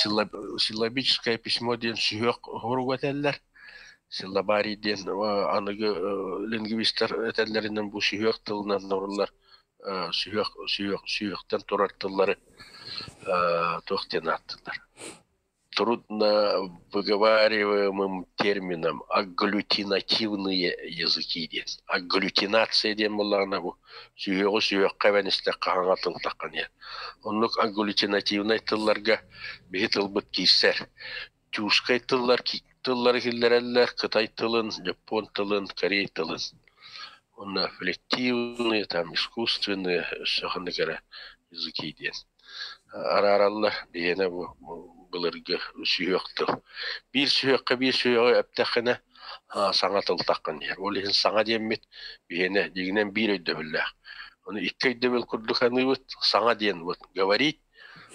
Силлабическое письмо диэн сүһүөх хоругу этэллэр. Силлабарий диэн аныгы лингвистэр этэллэринэн бу сүһүөх тылынан норуллар сүһүөх сүһүөх сүһүөхтэн турар тыллары туох диэн ааттыыллар. Трудно выговариваемым термином агглютинативные языки диэн. Агглютинация диэн буоллаҕына бу сүһүөҕү сүһүөххэ эбэн истэххэ хаҥа тылтахха диэн. Оннук агглютинативнай тылларга биһи тылбыт киирсэр. Тюркскай тыллар тыллары киллэрэллэр, кытай тылын, дьоппуон тылын, корей тылын. Уонна флективные, там искусственные, өссө ханнык эрэ языки диэн. Араараллар биһиэнэ бу былыргы сүһүөх тыл. Биир сүһүөххэ биир сүһүөҕү эптэххинэ саҥа тыл таххан иһэр. Ол иһин саҥа диэммит биһиэнэ дьиҥинэн биир өйдөбүллээх. Ону икки өйдөбүл курдук аныыбыт. Саҥа диэн вот говорить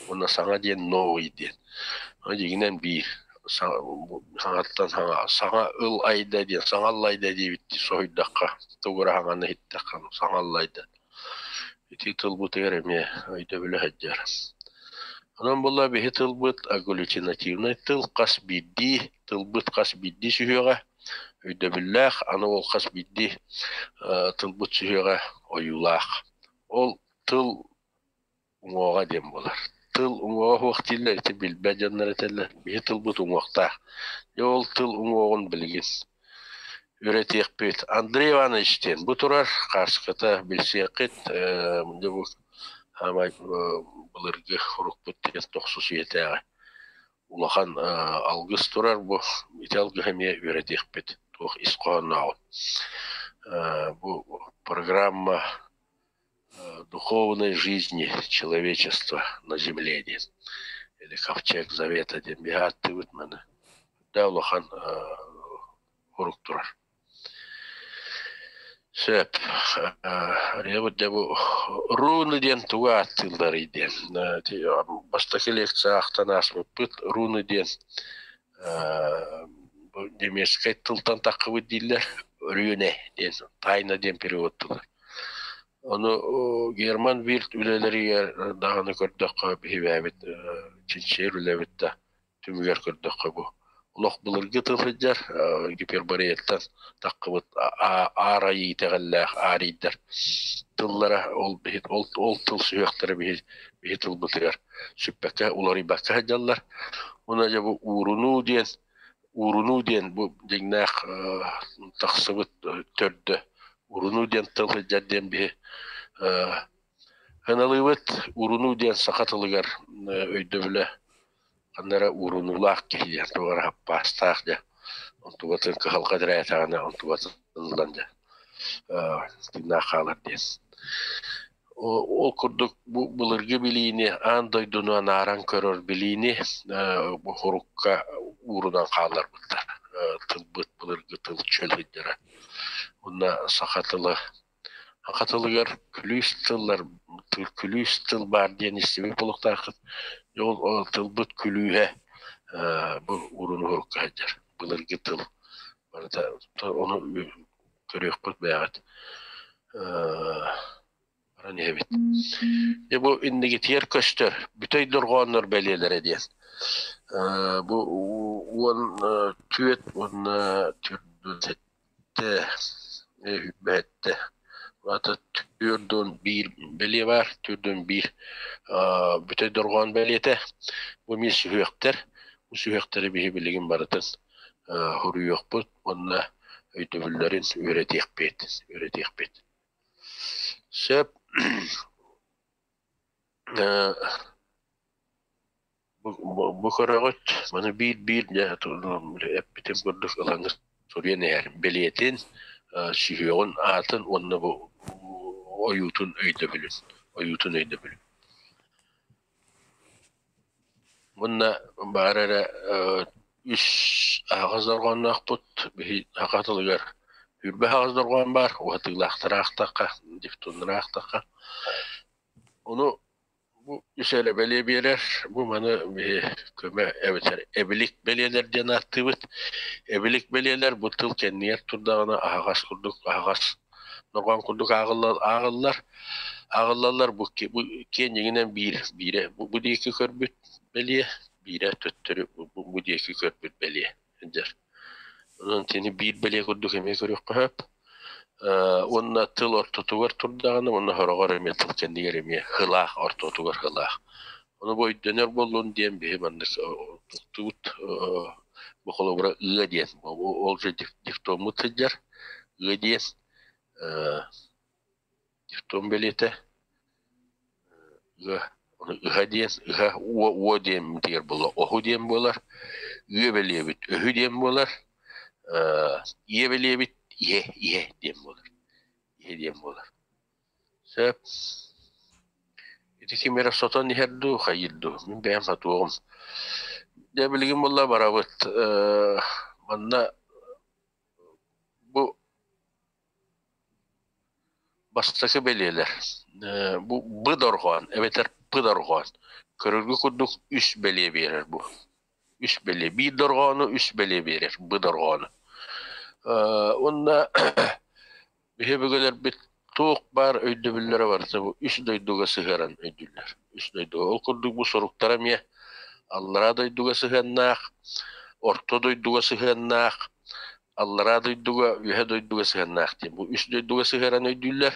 уонна саҥа диэн новый диэн. Ону дьиҥинэн биир саҥаттан саҥа саҥа ыл айда диэн саҥа аллайда диэбит соһуйдахха тугу эрэ саҥаны иһиттэххэ саҥа аллайда. Ити тылбытыгар эмиэ өйдөбүлэ сылдьар. Онон буолла биһи тылбыт агглютинативнай тыл хас биирдии тылбыт хас биирдии сүһүөҕэ өйдөбүллээх, аны ол хас биирдии тылбыт сүһүөҕэ ойуулаах. Ол тыл уҥуоҕа диэн буолар. Тыл уҥуоҕа суох дииллэр, ити билбэт дьоннор этэллэр. Биһи тылбыт уҥуохтаах. Дьэ ол тыл уҥуоҕун билигин үөрэтиэхпит. Андрей Иванович диэн бу турар, хааската билсиэххит. Дьэ бу саамай былыргы урукпут диэн тохсус үйэтээҕи улахан алгыс турар бу. Ити алгыһы эмиэ үөрэтиэхпит туох ис хоһооннооҕун. Бу программа духовной жизни человечества на земле диэн или ковчег завета диэн биһи ааттыыбыт маны да улахан урук турар. Сөп. Арыйабыт дьэ бу руны диэн тугу ааттыылларый диэн. Бастакы лекция аахтан ааспыппыт руны диэн бу немецкэй тылтан таххыбыт дииллэр рүнэ диэн тайна диэн перевод тылы. Ону Герман Вирт үлэлэригэр даҕаны көрдөххө биһибээбит чинчийэр үлэбит да түмүгэр көрдөххө бу олох былыргы тыл сылдьар гипербореяттан таххыбыт аар айыы итэҕэллээх аарийдар тыллара ол ол, ол тыл сүһүөхтэрэ биһи, биһи тылбытыгар сүппэккэ уларыйбакка сылдьаллар. Уонна дьэ бу уурунуу диэн уурунуу диэн бу дьиҥнээх тахсыбыт төрдө урунуу диэн тыл сылдьар диэн биһи Ыналыыбыт урунуу диэн саха тылыгар өйдөбүлэ ханна эрэ уурунуулаах киһи диэн туох эрэ хаппаастаах дьэ онтубатын кыһалҕа тирээтэҕинэ онтубатын ыллан дьэ тыыннаах хаалар диэн. Ол курдук бу былыргы билиини аан дойдуну анааран көрөр билиини бу хурукка уурунан хаалларбыттар. Тылбыт былыргы тыл чөл сылдьара. Уонна саха тыла Саха тылыгар күлүүс тыллар, күлүүс тыл баар диэн истибит буолуохтааххыт. Ол тылбыт күлүүһэ бу урун-уһурукка сылдьар. Былыргы тыл барыта ону көрүөхпүт бэйэҕит баран иһэбит. Дьэ бу иннигитигэр көстөр бүтэй дорҕооннор бэлиэлэрэ диэн. Бу 14 уонна 47 бэттэ. Ата 41 бэлиэ баар, 41 бүтэй дорҕоон бэлиэтэ. Бу эмиэ сүһүөхтэр. Бу сүһүөхтэри биһи билигин барытын суруйуохпут уонна өйдөбүллэрин үөрэтиэхпит, үөрэтиэхпит. Сөп. Бу көрөҕүт, маны биир-биир дьэ эппитим курдук ылаҥҥыт суруйан иһэр бэлиэтин, сүһүөҕүн аатын уонна бу ойуутун өйдөбүлүн, ойуутун өйдөбүлүн. Уонна баар эрэ үс аһаҕас дорҕоонноохпут, биһи саха тылыгар сүүрбэ аһаҕас дорҕоон баар, уһатыылаахтары аахтахха, дифтоннары аахтахха. Ону Бу үс эрэ бэлиэ биэрэр. Бу маны биһи көмө эбэтэр эбилик бэлиэлэр диэн ааттыыбыт. Эбилик бэлиэлэр бу тыл кэннигэр турдаҕына аһаҕас курдук аһаҕас дорҕоон курдук ааҕыллар ааҕыллар. Ааҕыллаллар бу, бу киэнньигинэн биир биирэ бу, бу диэки көрбүт бэлиэ. Биирэ төттөрү бу диэки көрбүт бэлиэ сылдьар. Онон итини биир бэлиэ курдук эмиэ көрүөххэ сөп. Уонна тыл ортотугар турдаҕына уонна сороҕор эмиэ тыл кэннигэр эмиэ хылаах ортотугар хылаах. Ону бу өйдөнөр буоллун диэн биһи маннык туттубут бу холобура ыа диэн ол же дифтоммут сылдьар ыа диэн дифтом бэлиэтэ ыа ону ыһа диэн ыһа уо уо диэммитигэр буолла оһу диэн буолар үө бэлиэбит өһү диэн буолар ийэ бэлиэбит иһэ иһэ диэн буолар иһэ диэн буолар сөп ити ким эрэ сотон иһэр дуу хайыыр дуу мин бэйэм сатуоҕум дьэ билигин буолла барабыт манна бу Бастакы бэлиэлэр бу «б» дорҕоон эбэтэр «п» дорҕоон көрөргө курдук үс бэлиэ биэрэр бу. Үс бэлиэ. Биир дорҕоону үс бэлиэ биэрэр «б» дорҕоону. Уонна биһи өбүгэлэрбит туох баар өйдөбүллэрэ барыта бу үс дойдуга сыһыаран өйдүүллэр. Үс дойдуга. Ол курдук бу суруктара эмиэ аллараа дойдуга сыһыаннаах, орто дойдуга сыһыаннаах, аллараа дойдуга, үөһэ дойдуга сыһыаннаах диэн. Бу үс дойдуга сыһыаран өйдүүллэр.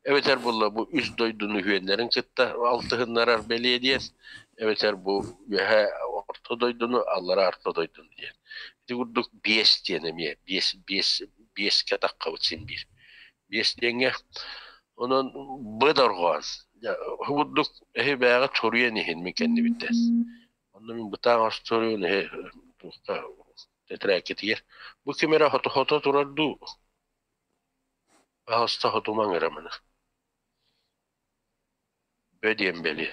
Эбэтэр буолла бу үс дойдуну үһүөннэрин кытта алтыһыннарар бэлиэ диэн, эбэтэр бу үөһэ орто дойдуну, аллараа орто дойдуну диэн. Ити курдук биэс диэн эмиэ биэс биэс биэскэ таххабыт син биир. Биэс диэҥҥэ онон б дорҕоон. Курдук эһи бээҕэ суруйан иһин мин кэннибиттэн. Онно мин бытаан остуоруйун эһи тэтэрээккитигэр бу ким эрэ хото-хото турар дуу аһаста хотумаҥ эрэ маны бө диэн бэлиэ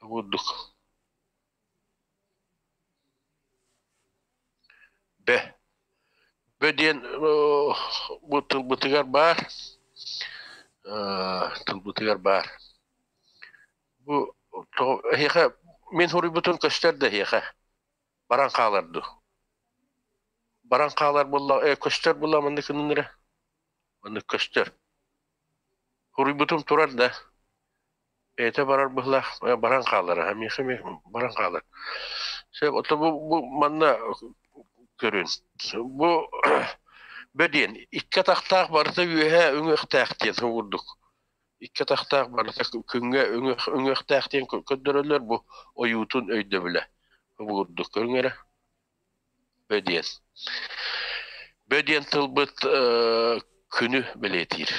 курдук бө бө диэн бу тылбытыгар баар тылбытыгар баар Бу тоҕо эһиэхэ мин суруйбутум көстөр да эһиэхэ баран хаалар дуу? Баран хаалар буолла көстөр буолла маннык гынан эрэ маннык көстөр. Суруйбутум турар да бэйэтэ барар быһыылаах баран хаалар аха миэхэ эмиэ баран хаалар. Сөп ото бу бу манна көрүн бу бө диэн икки атахтаах барыта үөһэ үҥүөхтээх диэн курдук икки атахтаах барыта күҥҥэ үҥүөхтээх диэн көрдөрөллөр бу ойуутун өйдөбүлэ бу курдук көрүҥ эрэ бө диэн бө диэн тылбыт күнү бэлиэтиир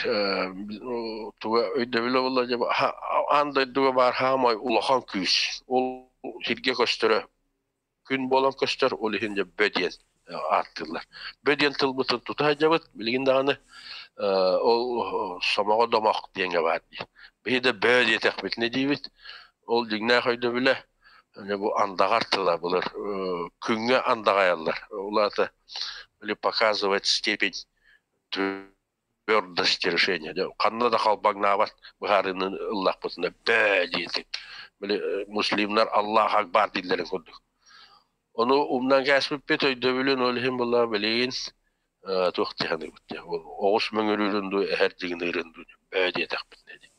туга өйдөбүлэ буолла аан дойдуга баар хаамай улахан күүс ол сиргэ көстөрө күн буолан көстөр, ол иһин дьэ бө диэн ааттыыллар. Бө диэн тылбытын тута сылдьабыт, билигин даҕаны ол сомоҕо домох диэҥҥэ баар дии. Биһи да бөө диэтэхпитинэ диибит, ол дьиҥнээх өйдөбүлэ бу андаҕар тыла былыр күҥҥэ андаҕайаллар. Ол аата или показывать степень твердость решения. Ханна да халбаҥнаабат быһаарыыны ыллахпытына бөө диэтик. Били муслимнар Аллах Акбар дииллэрин курдук. Ону умнан кээспиппит өйдөбүлүн ол иһин була билигин туох дии саныыбыт оҕус мөҥүрүүрүн дуу эһэр дьиҥниирин дуу бөө диэтэхпитинэ дии.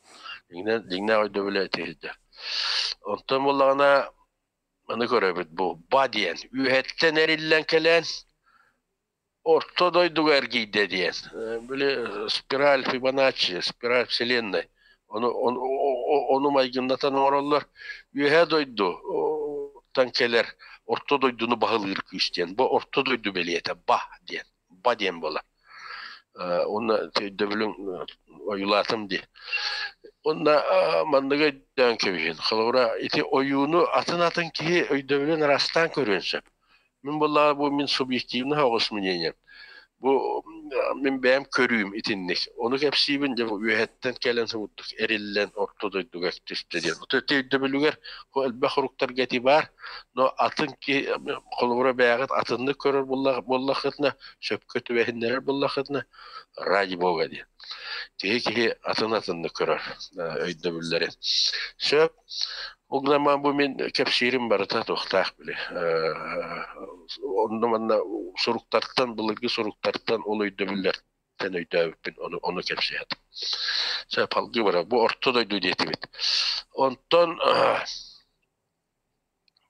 Дьиҥнээх өйдөбүлэ ити сылдьар. Онтон буоллаҕына маны көрөбүт бу ба диэн үөһэттэн эриллэн кэлэн Орто дойдуга эргийдэ диэн. Били спираль Фибоначчи, спираль Вселенной. Ону, ону майгыннатан оҥороллор. Үөһээ дойду тан кэлэр орто дойдуну баһылыыр күүс диэн. Бу орто дойду бэлиэтэ ба диэн. Ба диэн буолар. Уонна өйдөбүлүн ойуулаатым дии. Уонна манныгы өйдөөн кэбиһин. Холобура, ити ойууну атын-атын киһи өйдөбүлүн араастаан көрүөн сөп. Мин буоллаҕа бу мин субъективнай оҕус мнением. Бу мин бэйэм көрүүм итинник. Ону кэпсиибин дьэ үөһэттэн кэлэн курдук эриллэн орто дойдуга түстэ диэн. Ити өйдөбүлүгэр элбэх уруктарга ити баар, но атын киһи холобура бэйэҕит атыннык көрөр буоллаххытына, сөпкө түбэһиннэрэр буоллаххытына, ради бога диэн. Киһи киһи атын атыннык көрөр өйдөбүллэрин. Сөп. Ол гынан бу мин кэпсиирим барыта туохтаах били онно манна суруктартан былыргы суруктартан ол өйдөбүллэртэн өйдөөбүппүн ону ону кэпсээтим. Сөп алгыы барар. Бу орто дойду диэтибит. Онтон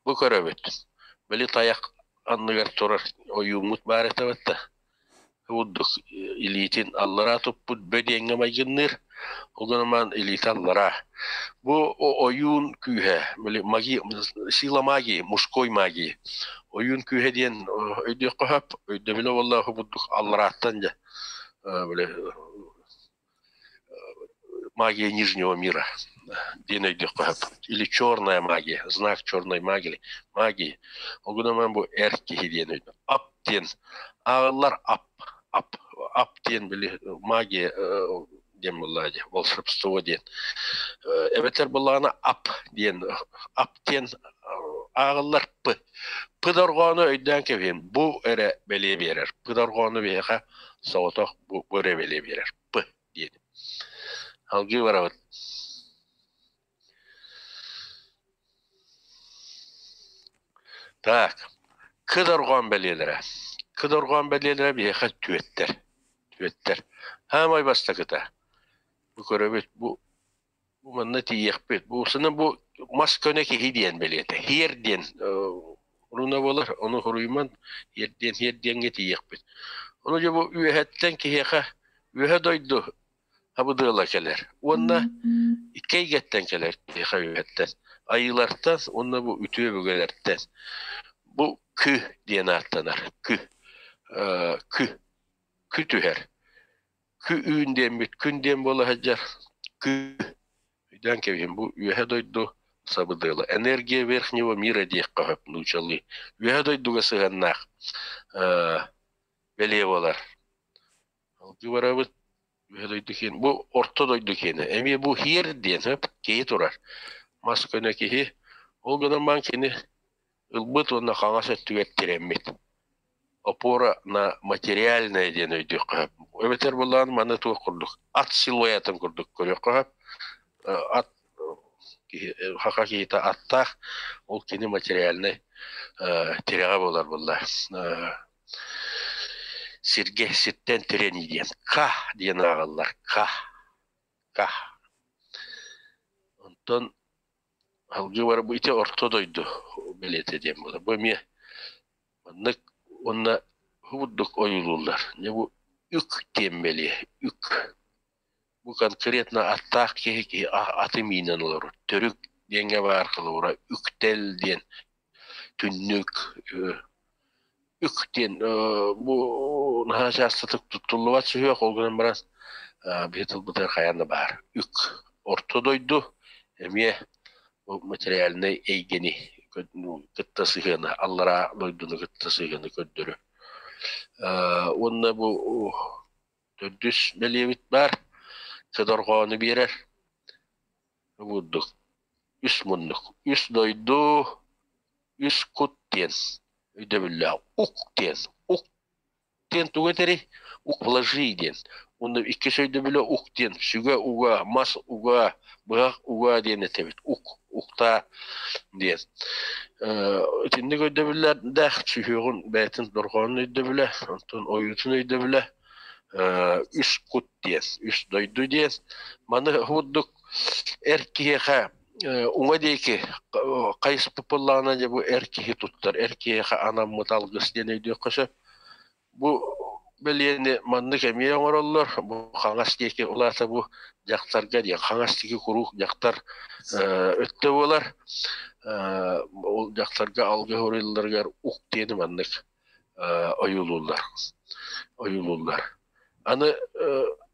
бу көрөбүт, били тайах анныгар турар ойууммут баар этэ да курдук илиитин аллараа туппут бө диэҥҥэ майгынныыр, ол гынан илиитэ аллараа. Бу ойуун күүһэ, били магия, сила магии, мужской магии. Ойуун күүһэ диэн өйдүөххэ сөп, өйдөбүлэ буолла курдук алларааттан дьэ били магия нижнего мира диэн өйдүөххэ сөп. Или черная магия, знак черной магии, магии. Ол гынан бу эр киһи диэн өйдө. Ап диэн ааҕыллар ап, ап, ап диэн били магия диэн буоллаа дии, волшебство диэн. Эбэтэр буоллаҕына ап диэн, ап диэн ааҕыллар п. П дорҕоону өйдөөн кэбиһин, бу эрэ бэлиэ биэрэр. П дорҕоону биһиэхэ соҕотох бу, бу эрэ бэлиэ биэрэр. П диэн. Алгыы барабыт. Так, К дорҕоон бэлиэлэрэ. К дорҕоон бэлиэлэрэ биһиэхэ түөттэр. Түөттэр. Хаамай бастакыта. Бу көрөбүт, бу бу манна тиийиэхпит. Бу усунан бу мас көнө киһи диэн бэлиэтэ. Хиэр диэн руна буолар, ону хоруйуман хиэр диэн хиэр диэҥҥэ тиийиэхпит. Ону дьэ бу үөһэттэн киһиэхэ үөһэ дойду абыдыала кэлэр уонна икки эйгэттэн кэлэр киһиэхэ үөһэттэн айыылартан уонна бу үтүө өбүгэлэртэн. Бу кү диэн ааттанар. Кү. Кү. Кү түһэр. Кү үүн диэммит күн диэн буола сылдьар. Кү. Өйдөөн кэбиһин бу үөһэ дойду сабыдыала. Энергия верхнего мира диэххэ сөп нуучалыы. Үөһэ дойдуга сыһыаннаах бэлиэ буолар. Алгыы барабыт. Үөһэ дойду киэн. Бу орто дойду киэнэ. Эмиэ бу хиэр диэн сөп киһи турар. Мас көнө киһи. Ол гынан баран кини ылбыт уонна хаҥас өттүгэр тирэммит. Опора на материальное диэн өйдүөххэ сөп. Эбэтэр былаан маны туох курдук ат силуэтын курдук көрүөххэ сөп. Ат киһи хака киһитэ аттаах, ол кини материальнай тирэҕэ буолар буолла. Сиргэ сиртэн тирэний диэн К диэн ааҕаллар К К. Онтон алгыы бар бу ити орто дойду бэлиэтэ диэн буолар. Бу эмиэ маннык уонна курдук ойуулууллар. Дьэ бу үк диэн бэлиэ үк. Бу конкретно аттаах киһи киһи аты миинэн олорор. Төрүк диэҥҥэ баар холобура үктэл диэн түннүк үк диэн бу наһаа чаастатык туттуллубат сүһүөх ол гынан баран биһи тылбытыгар хайаан да баар үк орто дойду эмиэ бу материальнай эйгэни кытта сыһыаны аллараа дойдуну кытта сыһыаны көрдөрөр уонна бу төрдүс бэлиэбит баар кыдорҕоону биэрэр курдук үс муннук үс дойду үс кут диэн өйдөбүллээх ук диэн ук диэн тугу этэрий ук вложи диэн уонна иккис өйдөбүлэ ук диэн сүгэ уга мас уга быһах уга диэн этэбит ук уктаа диэн итинник өйдөбүллэрдээх сүһүөҕүн бэйэтин дорҕоонун өйдөбүлэ онтон ойуутун өйдөбүлэ үс кут диэн үс дойду диэн маны курдук эр киһиэхэ уҥа диэки хайыспыт буоллаҕына дьэ бу эр киһи туттар эр киһиэхэ анаммыт алгыс диэн өйдүөххэ сөп бу бэлиэни маннык эмиэ оҥороллор бу хаҥас диэки ол аата бу дьахтарга диэн хаҥас диэки куруук дьахтар өттө буолар ол дьахтарга алгыс уруйалларыгар ук диэни маннык ойуулууллар ойуулууллар аны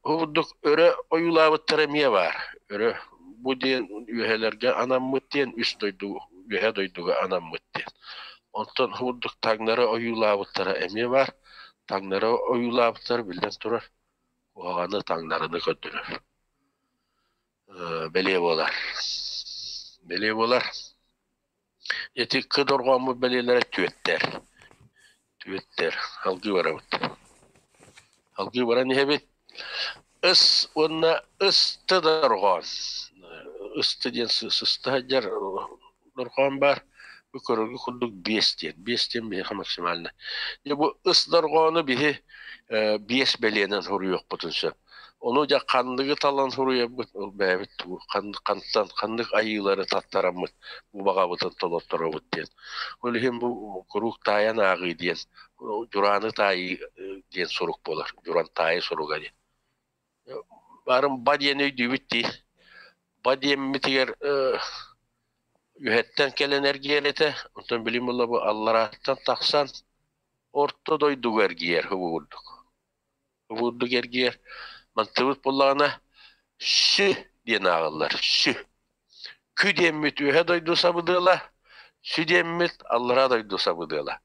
курдук өрө ойуулаабыттара эмиэ баар өрө бу диэн үөһэлэргэ анаммыт диэн үс дойду үөһэ дойдуга анаммыт диэн онтон курдук таҥнары ойуулаабыттара эмиэ баар таҥнары ойуулаабыттара биллэн турар куһаҕаны таҥнарыны көрдөрөр бэлиэ буолар бэлиэ буолар Ити кы дорҕооммут бэлиэлэрэ түөттэр. Түөттэр. Алгыы барабыт. Алгыы баран иһэбит. Ыс уонна ысты дорҕоон. Ысты диэн сыста сылдьар дорҕоон баар. Бу көрөргө курдук биэс диэн. Биэс диэн биһиэхэ максимально. Дьэ бу ыс дорҕоону биһи биэс бэлиэнэн суруйуохпутун сөп. Ону дьэ ханныгы талан суруйарбыт ол бэйэбит тугу хантан ханнык айыылары таттараммыт бу баҕабытын толорторобут диэн. Ол иһин бу куруук таайан ааҕыы диэн дьурааны таайыы диэн сурук буолар. Дьуран таайы суруга диэн. Баарын ба диэн өйдүүбүт дии. Ба диэммитигэр үһэттэн кэлэн эргийэр этэ. Онтон билим буолла бу алларааттан тахсан орто дойдуга эргийэр бу курдук. Бу курдук эргийэр. Мантыбыт буоллаҕына сү диэн ааҕыллар. Сү. Кү диэммит үөһэ дойду сабыдыала, сү диэммит аллараа дойду сабыдыала.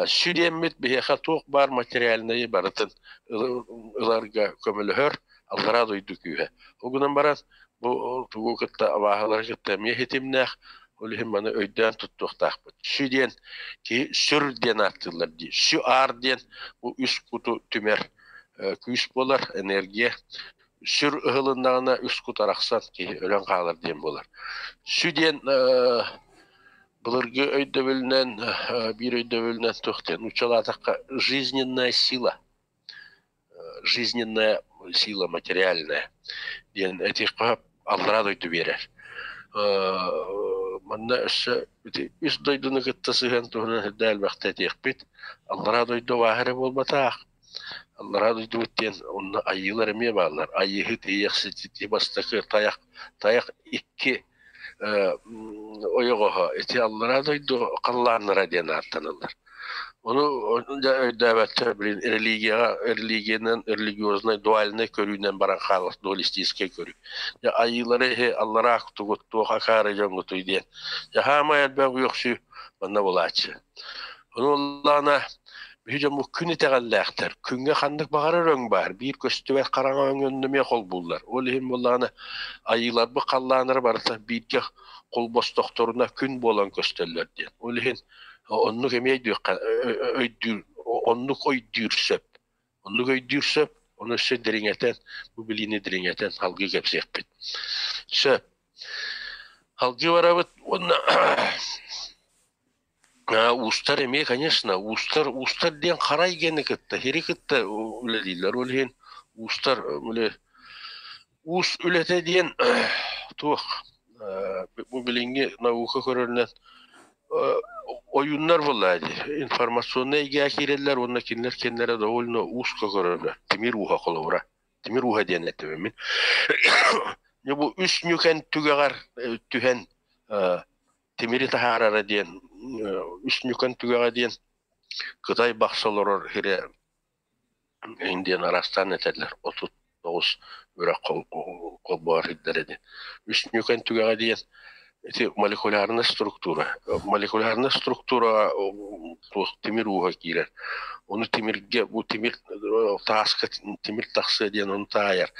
Сү диэммит биһиэхэ туох баар материальнайы барытын ыларга көмөлөһөр аллараа дойду күүһэ. Ол гынан баран бу тугу кытта абааһылары кытта эмиэ ситимнээх, ол иһин маны өйдөөн туттуохтаахпыт. Сү диэн киһи сүр диэн ааттыыллар дии. Сү аар диэн бу үс куту түмэр күүс буолар, энергия. Сүр ыһылыннаҕына үс кут арахсан киһи өлөн хаалар диэн буолар. Сү диэн былыргы өйдөбүлүнэн биир өйдөбүлүнэн туох диэн нууччалаатахха жизненная сила жизненная сила материальная диэн этиэххэ аллараа дойду биэрэр. Манна өссө ити үс дойдуну кытта сыһыан туһунан эрдэ элбэхтэ этиэхпит. Аллараа дойду абааһы эрэ буолбатах. Аллараа дойдубут диэн онно айыылар эмиэ бааллар. Айыыһыт, иэйэхсит, бастакы тайах, тайах икки ойоҕоһо ити аллараа дойду халлааннара диэн ааттаналлар. Ону өйдөөбөттөр блин религияҕа религиянан религиознай дуальнай көрүүнэн баран хаалар дуалистическай көрүү. Дьэ айыылары иһи аллараа тугут туох акаары дьоҥҥутуй диэн. Дьэ хаамай элбэх үөхсүү манна булааччы. Ону ыллаана биһи дьоммут күн итэҕэллээхтэр. Күҥҥэ ханнык баҕарар өҥ баар. Биир көстүбэт хараҥа өҥ өннүмэ холбууллар. Ол иһин буоллаҕына айыыларбыт халлааннара барыта бииргэ холбостохторуна күн буолан көстөллөр диэн. Ол иһин оннук эмиэ өйдүөххэ өйдүүр оннук өйдүүр сөп. Оннук өйдүүр сөп. Ону өссө дириҥэтэн, бу билиини дириҥэтэн салгыы кэпсиэхпит. Сөп. Салгыы барабыт уонна Уустар эмиэ, конечно, уустар уустар диэн хара эйгэни кытта, сири кытта үлэлииллэр. Ол иһин уустар били уус үлэтэ диэн туох бу билиҥҥи наука көрөрүнэн ойууннар буоллаа дии. Информационнай эйгэҕэ киирэллэр уонна кинилэр киэннэрэ довольно ууска көрөллөр. Тимир ууһа холобура. Тимир ууһа диэн этэбин мин. Бу үс ньүкэн түгэҕэр түһэн тимири таһаарара диэн үс ньүкэн түгэҕэ диэн Кытай бахса олорор сирэ диэн араастаан этэллэр 39 үрэх холбоор сирдэрэ диэн. Үс ньүкэн түгэҕэ диэн ити молекулярная структура. Молекулярная структура туох тимир ууһа киирэр. Ону тимиргэ бу тимир тааска тимир тахсыа диэн ону таайар.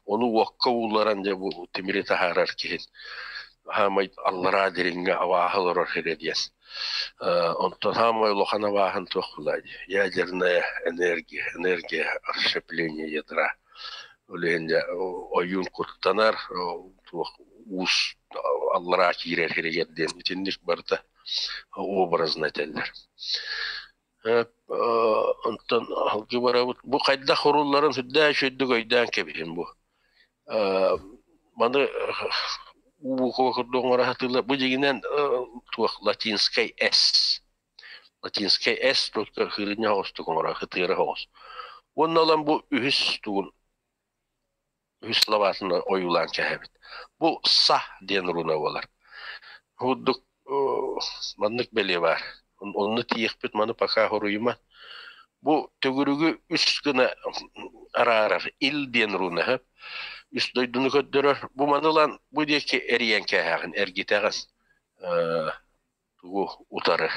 Ону уокка уулларан дьэ бу тимири таһаарар киһин Хаамай аллараа дириҥҥэ абааһы олорор сирэ диэн. Онтон хаамай улахан абааһын туох буолла дии ядерная энергия, энергия расщепления ядра. Ол иһин дьэ ойуун куттанар, туох уус аллараа киирэр сиригэр диэн итинник барыта образно этэллэр. Онтон алгыы барабыт. Бу хайдах урулларын сүрдээх үчүгэйдик өйдөөн кэбиһин бу. Маны уу буукуба курдук оҥоро сатыыллар. Бу дьиҥинэн туох латинскай «с». Латинскай «с» только хырынньа оҕустук оҥорор, хытыара оҕус. Уонна ылан бу үһүс тугун үһүс лабаатын ойуулаан кэһэбит. Бу «са» диэн руна буолар. Курдук маннык бэлиэ баар. Онно тиийиэхпит маны пока хоруйума. Бу төгүрүгү үс гына араарар ил диэн руна сөп. Үс дойдуну көрдөрөр. Бу маны ылан бу диэки эрийэн кээһэҕин, эргитэҕин. Тугу утары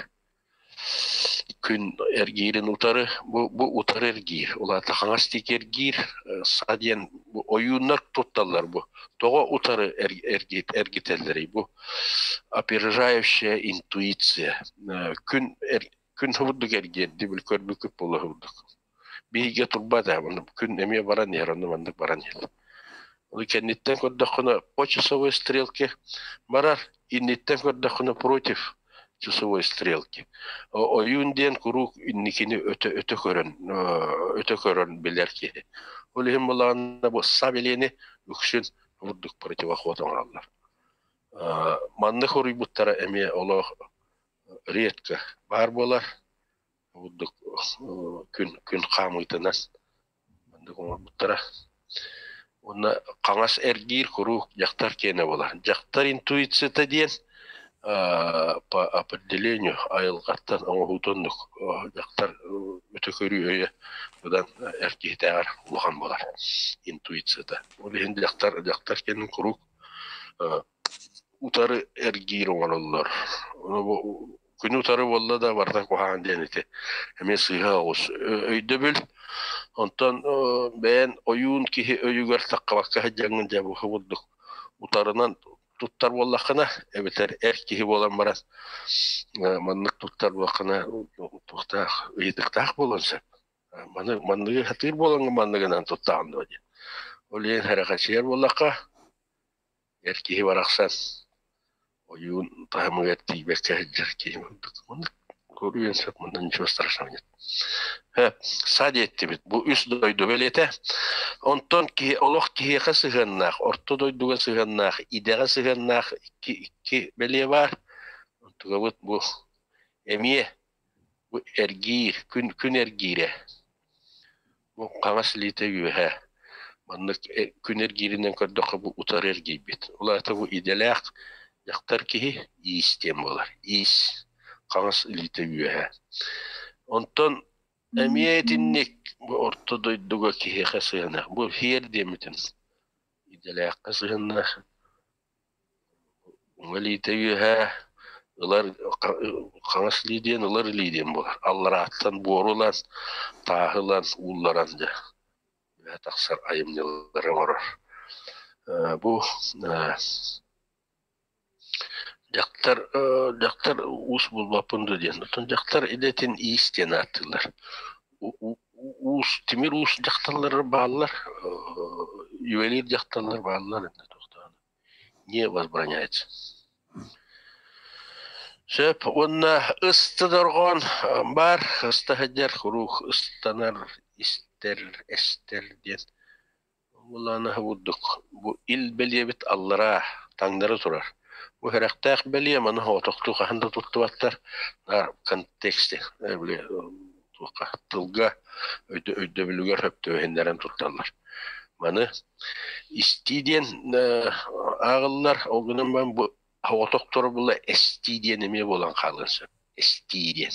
күн эргиирин утары бу, бу утары эргиир ол аата хаҥас диэки эргиир са диэн бу ойууннар тутталлар бу тоҕо утары эргитэллэрий бу опережающая интуиция күн күн курдук эргиэрди били көрбүккүт буолуо курдук биһигэ турбат ээ күн эмиэ баран иһэр онно маннык баран иһэр Ол кэнниттэн көрдөххүнэ по часовой стрелке барар, инниттэн көрдөххүнэ против часовой стрелки. Ойуун диэн куруук инникини өтө өтө көрөн өтө көрөн билэр киһи. Ол иһин буоллаҕына бу са бэлиэни үксүн бурдук противоход оҥороллор. Маннык хоруйбуттара эмиэ олох редко баар буолар. Бурдук күн күн хаамыытынан маннык оҥорбуттара. Уонна хаҥас эргиир куруук дьахтар киэнэ буолар. Дьахтар интуицията диэн по определению айылҕаттан оҥоһуутун дьахтар өтө көрүү өйө быдан эр киһитээҕэр улахан буолар интуицията. Ол иһин дьахтар дьахтар киэнин куруук утары эргиир оҥороллор. Күнү утары буолла да барыта куһаҕан диэн ити эмиэ сыыһа оҕус өйдөбүл. Онтон бэйэн ойуун киһи өйүгэр таххабакка сылдьаҥҥын дьэ бу курдук утарынан туттар буоллаххына эбэтэр эр киһи буолан баран маннык туттар буоллаххына туохтаах ыйытыктаах буолуон сөп. Маны манныгы сатыыр буолаҥҥын манныгынан туттаҕын дуо диэн. Ол иһин сэрэхэчийэр буоллахха эр киһи барахсан ойуун таһымыгар тиийбэккэ сылдьар киһи курдук. Маннык көрүөн сөп, манна ничего страшного нет. Са диэттибит. Бу үс дойду бэлиэтэ. Онтон киһи олох киһиэхэ сыһыаннаах, орто дойдуга сыһыаннаах, идэҕэ сыһыаннаах икки, икки бэлиэ баар. Онтугабыт бу эмиэ бу эргиир, күн, күн эргиирэ. Бу хаҥас илиитэ үөһэ. Маннык күн эргииринэн көрдөххө бу утары эргийбит. Ол аата бу идэлээх дьахтар киһи иис диэн буолар. Иис хаҥас илиитэ үөһэ. Онтон эмиэ итинник бу орто дойдуга киһиэхэ сыһыаннаах. Бу һиэр диэммитин идэлээххэ сыһыаннаах. Уҥа илиитэ үөһэ ылар хаҥас илии диэн ылар илии диэн буолар. Алларааттан буору ылан, тааһы ылан, уулларан дьэ үөһэ тахсар айымньылары оҥорор. Бу дьахтар дьахтар уус булбаппын дуо диэн. Оттон дьахтар идэтин иис диэн ааттыыллар. Уус, тимир уус дьахталлар бааллар, ювелир дьахталлар бааллар не возбраняется. Сөп уонна ысты дорҕоон баар, ыста сылдьар куруук ыстанар, истэр, эстэр диэн. Улаана курдук бу ил бэлиэбит аллараа таҥнары турар. Бу сэрэхтээх бэлиэ маны соҕотохтуу хаһан да туттубаттар. Наар контексте били туохха тылга өйдөбүлүгэр сөптөөһүннэрэн тутталлар. Маны истии диэн ааҕыллар, ол гынан баран бу соҕотохторо була эстии диэн эмиэ буолан хаалыан сөп. Эстии диэн.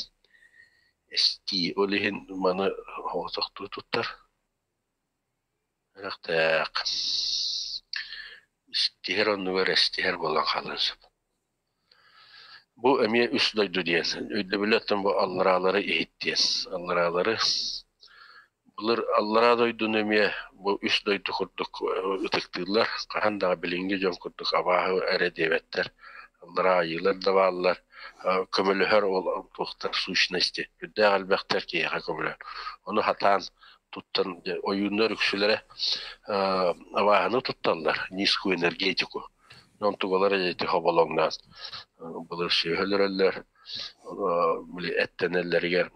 Эстии. Ол иһин маны соҕотохтуу туттар. Эрэхтээх. Истиһэр оннугар эстиһэр буолан хаалыан сөп. Бу эмиэ үс дойду диэн. Өйдөбүлэ оттон бу аллараалары иһит диэн. Аллараалары былыр аллараа дойдуну эмиэ бу үс дойду курдук ытыктыыллар. Хаһан даҕаны билиҥҥи дьон курдук абааһы эрэ диэбэттэр. Аллараа айыылар да бааллар. Көмөлөһөр ол туохтар сущности. Үрдээх элбэхтэр киһиэхэ көмөлөһөр. Ону сатаан туттан ойууннар үксүлэрэ абааһыны тутталлар, низкую энергетику. Онтугалар эти хоболоҥноон былыр сүөһү өлөрөллөр, били эттэнэллэригэр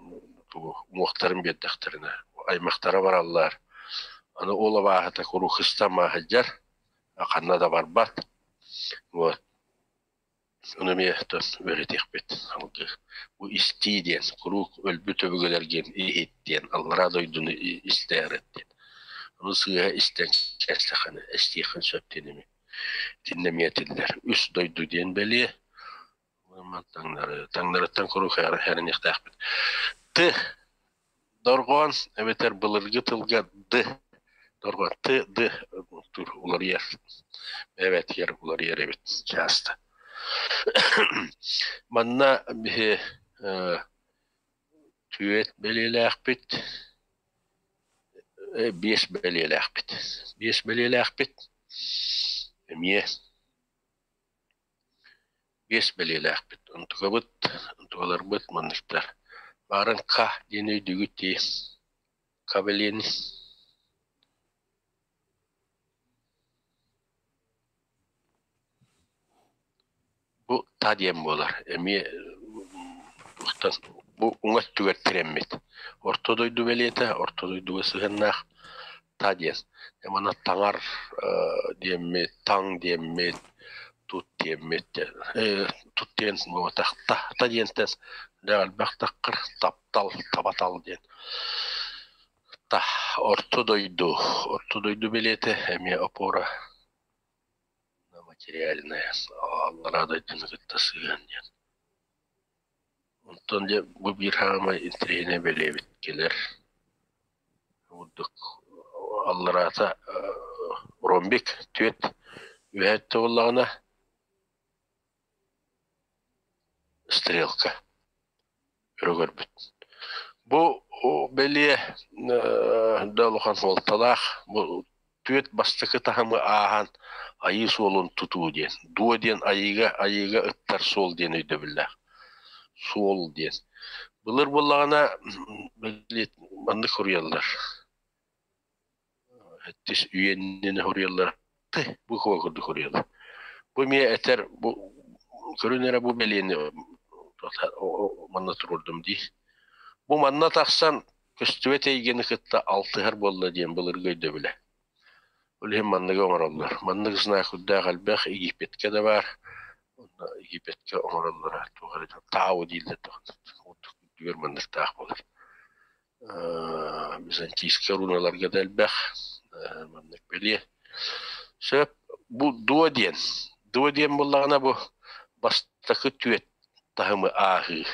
тугу уҥуохтарын биэрдэхтэринэ аймахтара бараллар. Аны ол абааһыта куруук ыстамаа сылдьар, ханна да барбат. Вот. Ону эмиэ үөрэтиэхпит салгыы. Бу истии диэн куруук өлбүт өбүгэлэргин иһит диэн аллараа дойдуну истээр диэн. Ону сыыһа истэн кээстэххинэ эстиэххин сөп диэн эмиэ итиннэ эмиэ этиллэр. Үс дойду диэн бэлиэ. Таҥнары, таҥнарыттан куруук эрэниэхтээхпит. Т дорҕоон эбэтэр былыргы тылга д дорҕоон т д уларыйар эбэтигэр уларыйар эбит часто. Манна биһи түөрт бэлиэлээхпит, биэс бэлиэлээхпит. Биэс бэлиэлээхпит эмиэ биэс бэлиэлээхпит. Онтукабыт, онтукаларбыт манныктар. Баарын К диэн өйдүүгүт дии. К бэлиэни. Бу та диэн буолар. Эмиэ бу уҥа өттүгэр тирэммит. Орто дойду бэлиэтэ, орто дойдуга сыһыаннаах. Та диэн. Манна таҥар диэммит, таҥ диэммит, тут диэммит, тут диэн буолбатах, та, та диэнтэн элбэх таххар таптал, табатал диэн. Та, орто дойду, орто дойду билиэтэ эмиэ опора материальная, аллараа дойдуну кытта сыһыан диэн. Онтон дьэ бу биир саамай интэриэһинэй бэлиэбит кэлэр. Курдук аллараата ромбик түөрт үөһэ өттө буоллаҕына стрелка өрө көрбүт. Бу бэлиэ да улахан суолталаах бу түөрт бастакы таһымы ааһан айыы суолун тутуу диэн. Дуо диэн айыыга айыыга ыттар суол диэн өйдөбүллээх. Суол диэн. Былыр буоллаҕына били маннык суруйаллар. Сэттис үйэннэн суруйаллар. Бу курдук суруйаллар. Бу эмиэ этэр бу көрүн эрэ бу бэлиэни манна туруордум дии. Бу манна тахсан көстүбэт эйгэни кытта алтыһар буолла диэн былыргы өйдөбүлэ. Ол иһин манныгы оҥороллор. Маннык знакурдаах элбэх Египеткэ да баар. Онно Египеткэ оҥороллоро туох эрэ Тау дииллэр үрдүгэр манныктаах буолар. Византийскай руналарга да элбэх маннык бэлиэ. Сөп бу дуо диэн. Дуо диэн буоллаҕына бу бастакы түөт таһымы ааһыы.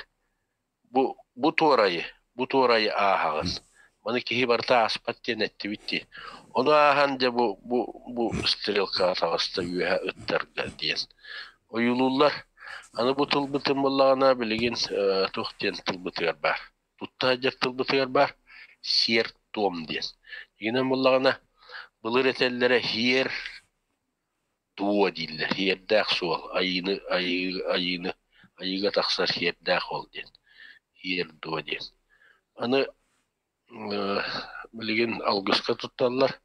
Бу бу туорайы, бу туорайы ааһаҕын. Маны киһи барыта ааспат диэн эттибит дии. Ону ааһан дьэ бу бу бу стрелкаҕа таҕыста үөһэ ыттарга диэн ойуулууллар. Аны бу тылбытын буоллаҕына билигин туох диэн тылбытыгар баар. Тутта сылдьар тылбытыгар баар сиэр-туом диэн. Дьиҥинэн буоллаҕына былыр этэллэрэ һиэр туо дииллэр, һиэрдээх суол, айыыны айыы айыыны айыыга тахсар һиэрдээх ол диэн, һиэр дуо диэн. Аны билигин алгыска тутталлар.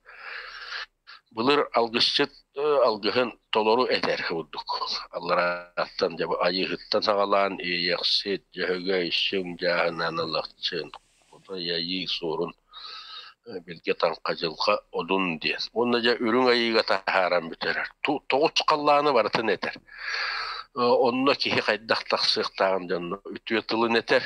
Былыр алгысчыт алгыһын толору этэр курдук. Алларааттан дьэ айыыһыттан саҕалаан Иэйэхсит, Дьөһөгөй, Сүҥ Дьааһынаан Алахчын, Кутай Айыы Суорун билгэ таҥха дьылҕа одун диэн. Уонна дьэ үрүҥ айыыга таһааран бүтэрэр. Тоҕус халлааны барытын этэр. Онно киһи хайдах тахсыахтааҕын дьонно үтүө тылын этэр.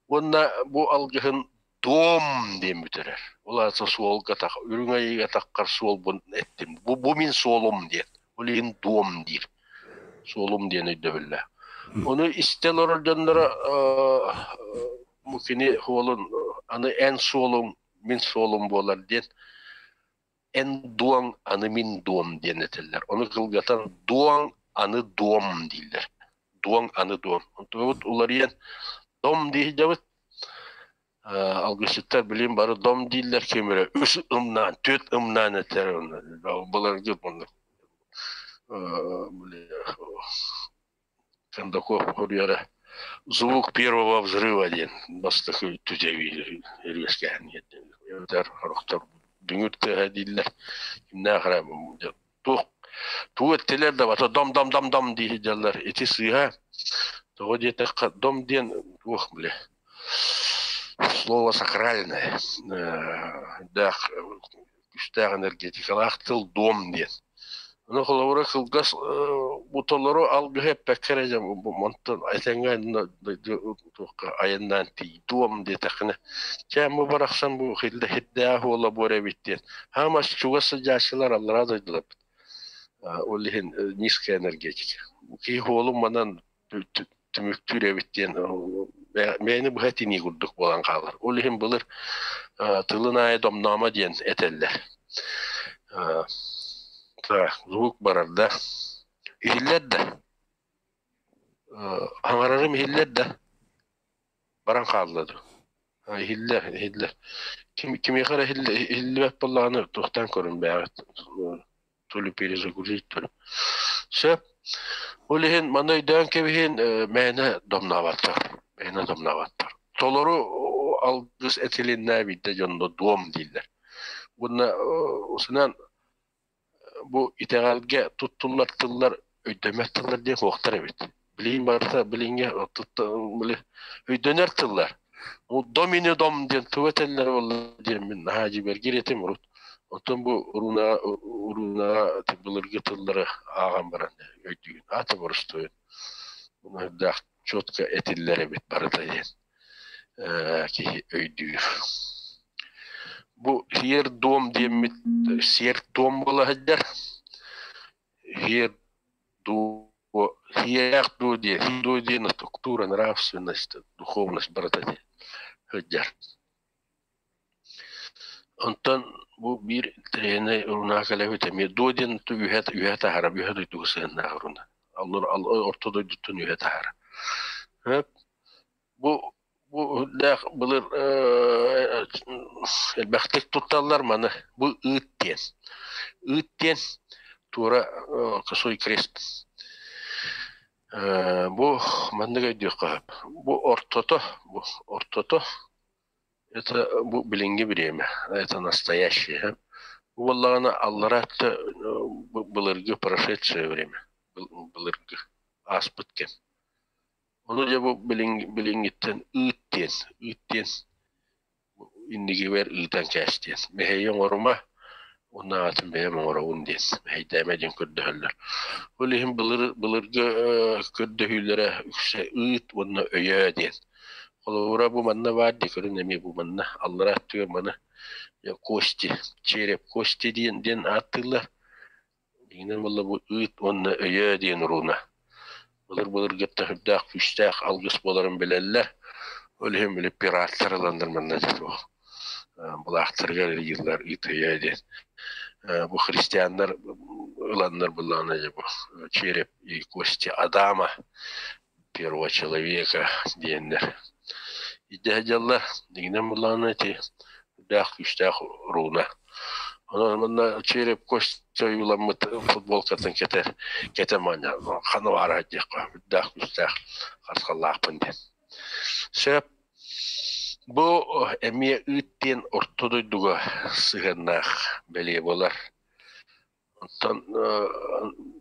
Уонна бу алгыһын дом диэн бүтэрэр. Ол аата суолга тах, үрүҥ айыыга таххар суолбун эттим. Бу, бу мин суолум диэн. Ол иһин дом диир. Суолум диэн өйдөбүллээх. Ону истэ олорор дьонноро бу кини суолун аны эн суолуҥ мин суолум буолар диэн эн дуоҥ аны мин дуом диэн этэллэр. Ону кылгатан дуоҥ аны дуом дииллэр. Дуоҥ аны дуом. Онтубут уларыйан дом диэбит. Алгысчыттар билин бары дом дииллэр ким эрэ үс ымнаан, түөрт ымнаан этэр. Былыргы Кондаков хоруйара «Звук первого взрыва» диэн бастакы түтэбиир үөскээн эбэтэр сорохтор дүҥүр тыаһа дииллэр кимнээх эрэ туох тугу эттилэр да бата дом дом дом дом дии сылдьаллар ити сыыһа тоҕо диэтэххэ дом диэн туох бile слово сакральное дээх күүстээх энергетикалаах тыл дом диэн. Ону холобура кылгас бу толору алгыһы эппэккэ эрэ дьэ онтон этэҥҥэ туохха айаннаан тиий дуом диэтэххинэ чэ бу барахсан бу хирдээх уола буор эбит диэн хаамас чугас сылдьааччылар аллараа дойдуларбыт ол иһин низкая энергетика киһи уолун манан түмүктүүр эбит диэн бэйэни быһа этинии курдук буолан хаалар. Ол иһин былыр тылын аайы домноомо диэн этэллэр. Звук барар да, иһиллэр да, аҥарарым иһиллэр да, баран хаалла дуу. Иһиллэр, иһиллэр. Ким, кимиэхэ эрэ иһиллибэт буоллаҕына туохтаан көрүн бэйэҕит то ли перезагрузить, то ли. Сөп. Ол иһин маны өйдөөн кэбиһин мээнэ домнообаттар. Мээнэ домнообаттар. Толору алгыс этилиннэ биирдэ дьонно дуом дииллэр. Уонна усунан бу итэҕэлгэ туттуллар тыллар өйдөммөт тыллар диэн суохтар эбит. Билигин барыта билиҥҥэ өйдөнөр тыллар. Домини дом диэн тугу этэллэр буолла диэн мин наһаа дьиибэргиир этим урут. Оттон бу руна руна былыргы тыллары ааҕан баран өйдүүгүн. Аата боростуойун. Мунардаах четко этиллэр эбит барыта диэн киһи өйдүүр. Бу сиэр-туом диэммит сиэр-туом буола сылдьар. Сиэр-дуо сиэрдээх дуо диэн дуо диэн структура, нравственность, духовность барыта диэн сылдьар. Онтон бу биир тренер руна кэлэбит эмиэ дуо диэн үһэ үһэ таһара үһэ дойдуга сыһыаннаах руна. Орто дойдуттан үһэ таһара. Бу бу үрдээх былыр элбэхтик тутталлар маны. Бу ыыт диэн. Ыыт диэн туора косой крест. Бу маннык өйдүөххэ сөп. Бу ортото, бу ортото это бу билиҥҥи бириэмэ, это настоящее. Бу буоллаҕына аллараа өттө былыргы прошедшее время, былыргы ааспыт кэм. Ону дьэ бу билиҥҥиттэн ыыт диэн, ыыт диэн иннигибэр ыытан кээс диэн. Мэһэйи оҥорума, уонна аатын бэйэм оҥоробун диэн, мэһэйдээмэ диэн көрдөһөллөр. Ол иһин былыр былыргы көрдөһүүлэрэ үксэ ыыт уонна өйөө диэн. Холобура бу манна баар дии көрүн эмиэ бу манна аллараа өттүгэр маны кости, череп кости диэн диэн ааттыыллар. Дьиҥинэн буолла бу ыыт уонна өйөө диэн урууна. Былыр-былыргыттан сүрдээх күүстээх алгыс буоларын билэллэр. Ол иһин били пираттар ыланнар манна суох былаахтарыгар ыйыыллар ыыт өйөө диэн. Бу христианнар ыланнар былаана дьэ бу череп и кости Адама первого человека диэннэр. Идэ дьаллар дьиҥинэн былаана ити сүрдээх күүстээх руна. Онон манна череп кость ойууламмыт футболкатын кэтэр кэтэ маня хана баара диэххэ үрдээх күүстээх харысхаллаахпын диэн. Сөп. Бу эмиэ ыыт диэн орто дойдуга сыһыаннаах бэлиэ буолар. Оттон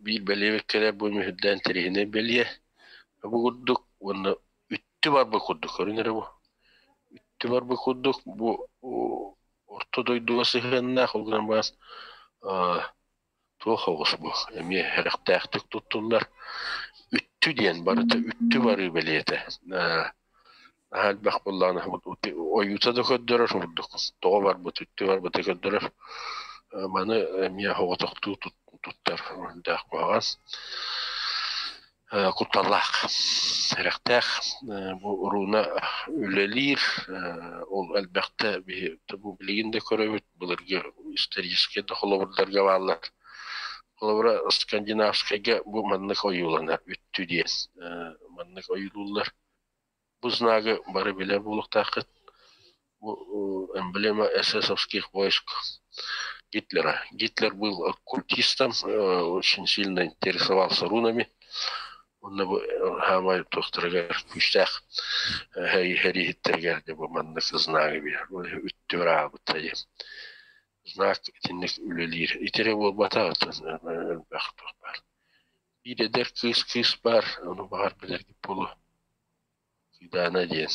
биир бэлиэбит кэлэр бу мүһүрдээн тириһинэй бэлиэ. Бу курдук уонна үттү барбыт курдук көрүн эрэ бу. Үттү барбыт курдук бу орто дойдуга сыһыаннаах ол гынан баран туох оҕус бу эмиэ сэрэхтээхтик туттуллар. Үттү диэн барыта үттү барыы бэлиэтэ. Наһаа элбэх буоллаҕына ойуута да көрдөрөр курдук тоҕо барбыт үттү барбыта көрдөрөр маны эмиэ соҕотохтуу туттар үрдээх куһаҕан кутталлаах сэрэхтээх бу урууна үлэлиир ол элбэхтэ биһи бу билигин да көрөбүт былыргы историческай да холобурдарга бааллар холобура скандинавскайга бу маннык ойууланар үттү диэн маннык ойуулууллар. Бу знагы бары билэр буолуохтааххыт. Бу эмблема эсэсовских войск Гитлера. Гитлер был оккультистом, очень сильно интересовался рунами. Онно бу хаамай туохтарыгар күүстээх сэрииһиттэригэр бу маннык знагы биэр. Үттүөр аабыта диэн. Знак итинник үлэлиир. Итирэ буолбатах элбэх туох баар. Биир эдэр кыыс кыыс баар, ону баҕар билэргит буолуо. Кыыдаана диэн.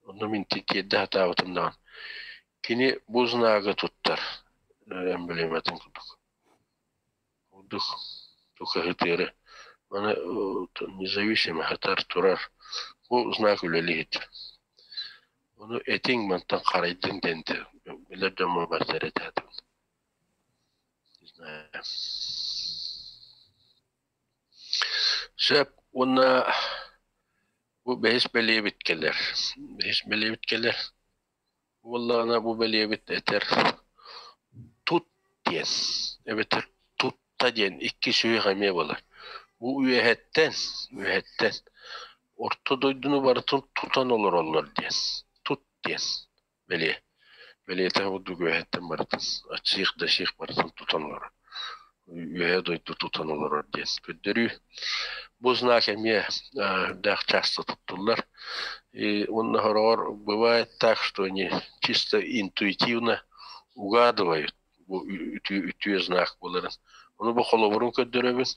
Онно мин тиэрдэ сатаабытым даҕаны. Кини бу знагы туттар эмблематын курдук. Курдук тукаһытыары. Маны независимо сытар турар. Бу знак үлэлиһит. Ону этиҥ мантан харайдыҥ диэн билэр дьоммор барытыгар этээтим. Не знаю. Сөп уонна бу бэһис бэлиэбит кэлэр. Бэһис бэлиэбит кэлэр. Буоллаҕына бу бэлиэбит этэр тут диэн эбэтэр тутта диэн икки сүһүөх эмиэ буолар. Бу үөһэттэн, үөһэттэн орто дойдуну барытын тутан олороллор диэн. Тут диэн бэлиэ. Бэлиэтэ курдук үөһэттэн барытын аччык да сих барытын тутан олорор. Үөһэ дойду тутан олорор диэн көрдөрүү. Бу знак эмиэ үрдээх часто туттуллар. И уонна сороҕор бывает так, что они чисто интуитивно угадывают бу үтүө, үтүө знак буоларын. Ону бу холобурун көрдөрөбүн.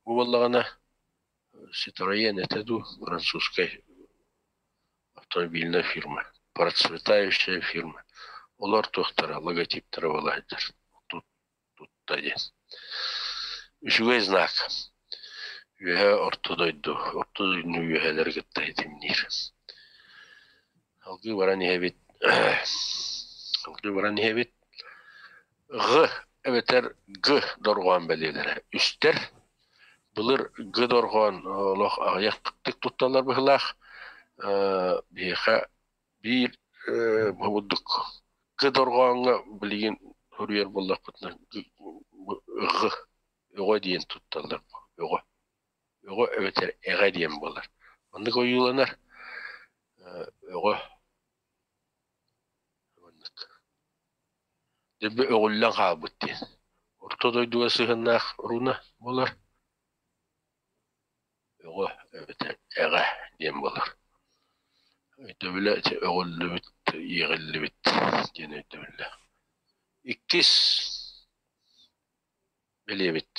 Бу буоллаҕына Citroën этэ дуу, французскай автомобильная фирма, процветающая фирма. Олор туохтара, логотиптара буола сылдьар. тутта диэн. Үчүгэй знак. Үөһэ орто дойду, орто дойдуну үөһэлэри кытта ситимниир. Алгыы баран иһэбит. Алгыы баран иһэбит. Ҕ эбэтэр Г дорҕоон бэлиэлэрэ. Үстэр. Былыр Г дорҕоон олох аҕыйахтык тутталлар быһыылаах. Биһиэхэ биир курдук Г дорҕооҥҥо билигин суруйар буоллахпытына Ҕ өҕө диэн тутталлар. Өҕө. Өҕө эбэтэр эҕэ диэн буолар. Маннык ойууланар өҕө маннык. Дьэ өҕүллэн хаалбыт диэн. Орто дойдуга сыһыаннаах руна буолар. Өҕө эбэтэр эҕэ диэн буолар. Өйдөбүлэ ити өҕүллүбүт, иэҕиллибит диэн өйдөбүллээх. Иккис бэлиэбит.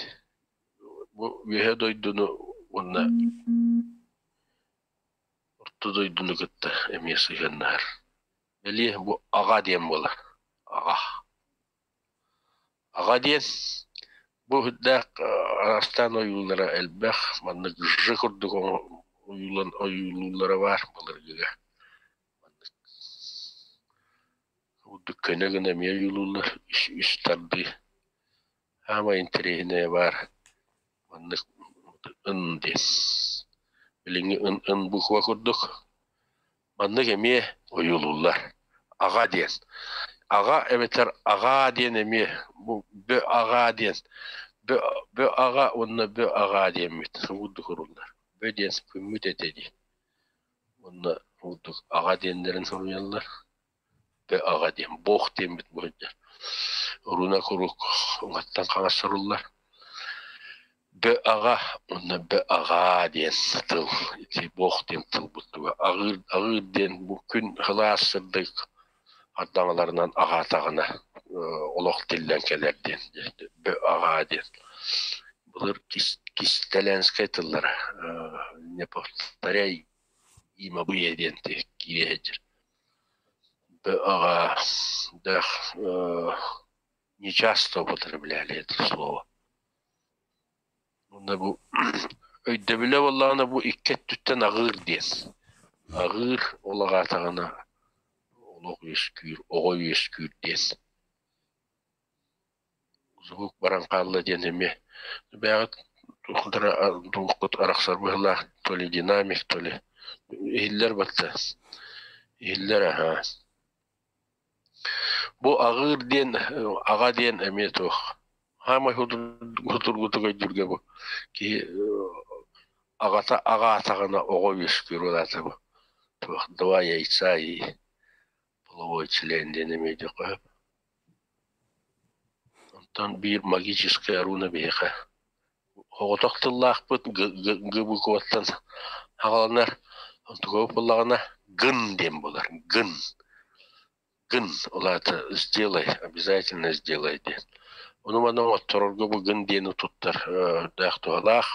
Бу үөһэ дойдуну уонна орто дойдуну кытта эмиэ сыһыаннаһар. Бэлиэ бу аҕа диэн буолар. Аҕа. Аҕа диэн бу үрдээх араастаан ойуулара элбэх, маннык ж курдук ойуулан ойуулууллара баар былыргыга. Маннык курдук көнө гына эмиэ ойуулууллар үс, үс тардыы. Саамай интэриэһинэйэ баар маннык ын диэн. Билиҥҥи ын ын буква курдук Маннык эмиэ ойуулууллар. Аҕа диэн. Аҕа эбэтэр аҕаа диэн эмиэ бу бө аҕаа диэн бө бө аҕа уонна бө аҕаа диэммит курдук уруллар. Бө диэн күммүт этэ дии. Уонна курдук аҕа диэннэрин суруйаллар. Бө аҕа диэн бог диэммит бу сылдьар. Руна куруук уҥаттан хаҥас суруллар. Бө-аҕа уонна бө-аҕаа диэн тыл ити буох диэн тылбыт туга аҕыыр аҕыыр диэн бу күн сылаас сырдык ардаҥаларынан аҕаатаҕына олох тиллэн кэлэр диэн бө-аҕаа диэн былыр кистэлэнскэй тыллара не повторяй има буе диэн киирэ сылдьар бө-аҕаа дах не часто употребляли это слово. Уонна бу өйдөбүлэ буоллаҕына бу икки өттүттэн аҕыыр диэн. Аҕыыр ол аҕаатаҕына олох үөскүүр, оҕо үөскүүр диэн. Звук баран хаалла диэн эмиэ бэйэҕит туоххут арахсар быһыылаах то ли динамик, то ли иһиллэр батта. Иһиллэр аһаа. Бу аҕыыр диэн, аҕа диэн эмиэ туох хаамай судургутук өйдүүргэ бу киһи аҕата аҕаатаҕына оҕо үөскүүр ол аата бу туох два яйца и половой член диэн эмиэ өйдүөххэ сөп. Онтон биир магическая руна биһиэхэ оҕотох тыллаахпыт г букваттан аҕаланар онтуга буоллаҕына гын диэн буолар гын гын ол аата сделай обязательно сделай диэн ону маны оҥотторорго бу гын диэни туттар даах туһалаах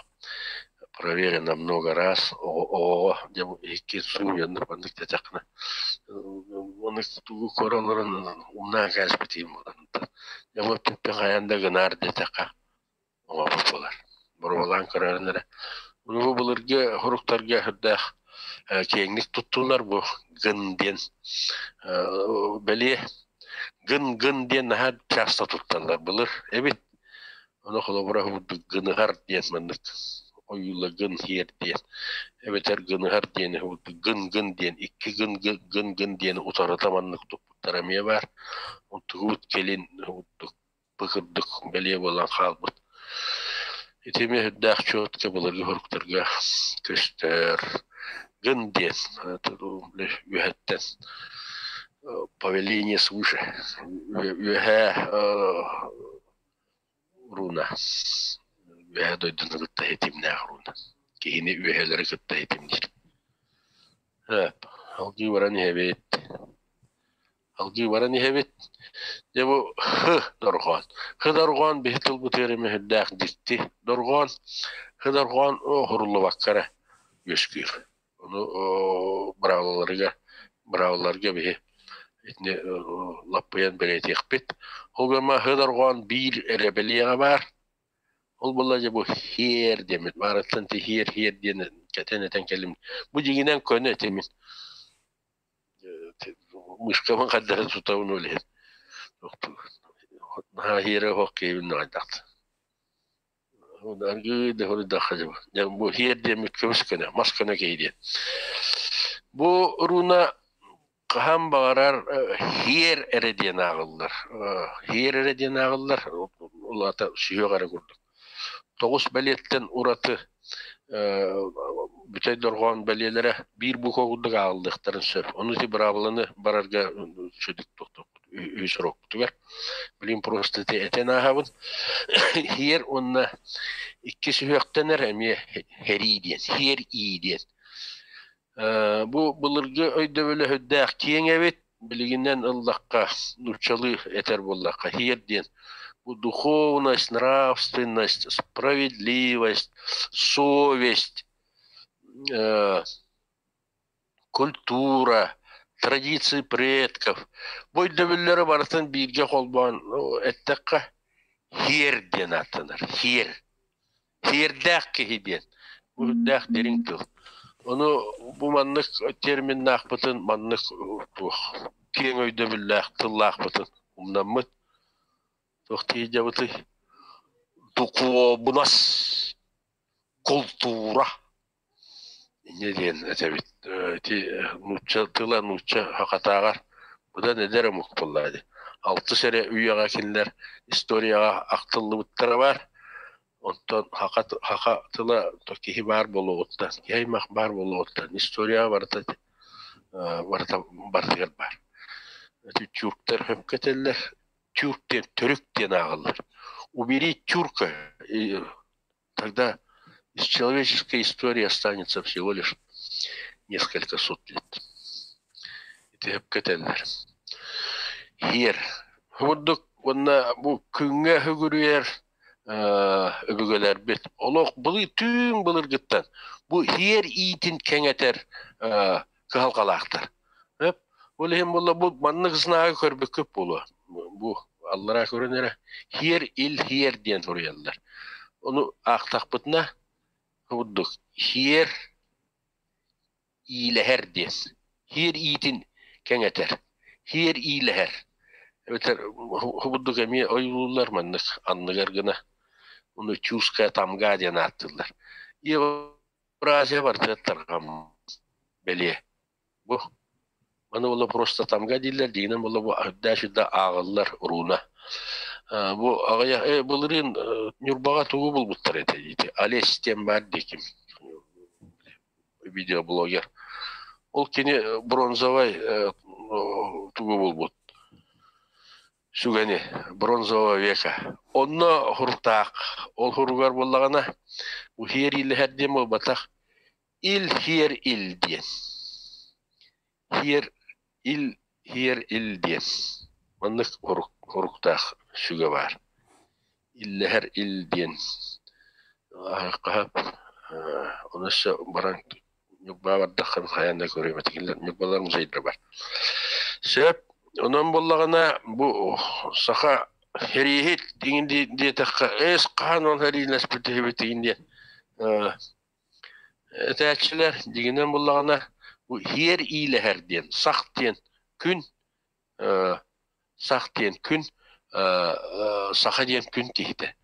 проверено много раз оҕоҕо дьэ бу икки суруйаннык маннык диэтэххинэ маннык тугу көрөн олорон умнаан кээспитиим буолан дьэ бу эппиппин хайаан да гынаар диэтэххэ оҥорбут буолар. Боруобалаан көрөрүн эрэ. Бу былыргы хоруктарга сүрдээх киэҥник туттуллар бу гын диэн бэлиэ гын-гын диэн наһаа часто тутталлар былыр эбит. Ону холобура гыныһар диэн маннык ойуула гын хиэр диэн эбэтэр гыныһар диэн гын-гын диэн икки гын-гын диэн утарыта маннык туппуттара эмиэ баар. Онтугут кэлин кырдык бэлиэ буолан хаалбыт. Ити эмиэ сүрдээх чуотка былыргы хоруктарга көстөр. Гын диэн үөһэттэн повеление свыше үөһээ руна үөһээ дойдуну кытта ситимнээх руна киһини үөһээлэри кытта ситимниир. Алгыы баран иһэбит. Алгыы баран иһэбит. Дьэ бу х дорҕоон. Х дорҕоон биһи тылбытыгар эмиэ сүрдээх дьикти дорҕоон. Х дорҕоон оһоруллубакка эрэ үөскүүр. Ону быраабылаларыгар быраабылаларга биһи Итини лаппыйан бэлиэтиэхпит. Ол гынан һы дорҕоон биир эрэ бэлиэҕэ баар. Ол буолла дьэ бу һиэр диэммит. Маарыттан ти һиэр һиэр диэн кэтэн этэн кэллим. Бу дьиҥинэн көнө этимин. Мышкабын хайдары тутабын ол иһин. Наһаа һиэрэ оһох киһибин наҕайдахт. Аргыый да хоруйдахха дьэ бу һиэр диэммит көмүс көнө, мас көнө киһи диэн. Бу руна хаһан баҕарар һиэр эрэ диэн ааҕыллар. Һиэр эрэ диэн ааҕыллар, ол аата сүһүөх эрэ курдук. Тоҕус бэлиэттэн ураты бүтэй дорҕоон бэлиэлэрэ биир буква курдук ааҕыллыахтарын сөп. Ону ити быраабыланы барарга үчүгдүк үһүс уруокпутугар. Билигин просто ити этэн ааһабын. Һиэр уонна икки сүһүөхтэнэр эмиэ һэрии диэн, һиэр ии диэн. Бу былыргы өйдөбүлэ сүрдээх киэҥ эбит. Билигинэн ыллахха, нууччалыы этэр буоллахха, һиэр диэн бу духовность, нравственность, справедливость, совесть, культура, традиции предков. Бу өйдөбүллэри барытын бииргэ холбоон эттэххэ, һиэр диэн ааттанар. Һиэр. Һиэрдээх киһи диэн. Бу үрдээх дириҥ тыл. Ону бу маннык терминнаахпытын, маннык туох киэҥ өйдөбүллээх тыллаахпытын умнаммыт. Туох тиийдьэбитий? Духуобунас, култуура. Инньэ диэн этэбит. Ити нуучча тыла нуучча хахатааҕар быдан эдэр омук буоллаҕа дии. Алтыс эрэ үйэҕэ кинилэр историяҕа ахтыллыбыттара баар. Оттон хаха, хаха тыла киһи баар буолуоҕуттан, киһи аймах баар буолуоҕуттан историяҕа барыта барыта барытыгар баар. Ити тюрктар сөпкө этэллэр. Тюрк диэн төрүк диэн ааҕыллар. Убери тюрка, и тогда из человеческой истории останется всего лишь несколько сот лет. Ити сөпкө этэллэр. Һиэр. Курдук уонна бу күҥҥэ үгүрүйэр өбүгэлэрбит олох былы түүн былыргыттан бу һиэр иитин кэҥэтэр кыһалҕалаахтар. Ол иһин буолла бу маннык знагы көрбүккүт буолуо. Бу аллараа көрөн эрэ һиэр ил һиэр диэн суруйаллар. Ону аахтахпытына курдук һиэр иилэһэр диэн. Һиэр иитин кэҥэтэр. Һиэр иилэһэр. Эбэтэр курдук эмиэ ойуулууллар маннык анныгар гына. Ону чуская тамга диэн ааттыыллар. Евразия барытыгар тарҕаммыт бэлиэ. Бу маны була просто тамга дииллэр, дьиҥинэн була бу үрдээ-сүрдэ ааҕыллар руна. Бу аҕыйах былырыын Ньурбаҕа тугу булбуттар этэ ити Олесь диэн баар диэким видеоблогер. Ол кини бронзовай тугу булбут сүгэни бронзового века. Онно хуруктаах. Ол хуругар буоллаҕына бу һиэриилэһэр диэн буолбатах Ил һиэр ил диэн. Һиэр ил һиэр ил диэн. Маннык уруктаах сүгэ баар. Иллэһэр ил диэн хаһап ону өссө баран Ньурбаа бардаххын хайаан да көрүөм этэ кинилэр Ньурбалар музейдара бар. Сөп. Онон буоллаҕына бу саха хэрииһит диҥин диэтэххэ эс хаһан ол хэриилэспит үһүбүт игин диэн Этээччилэр дьиҥинэн буллаҕына бу һиэр иилэһэр диэн сах диэн күн сах диэн күн саха диэн күн киһитэ.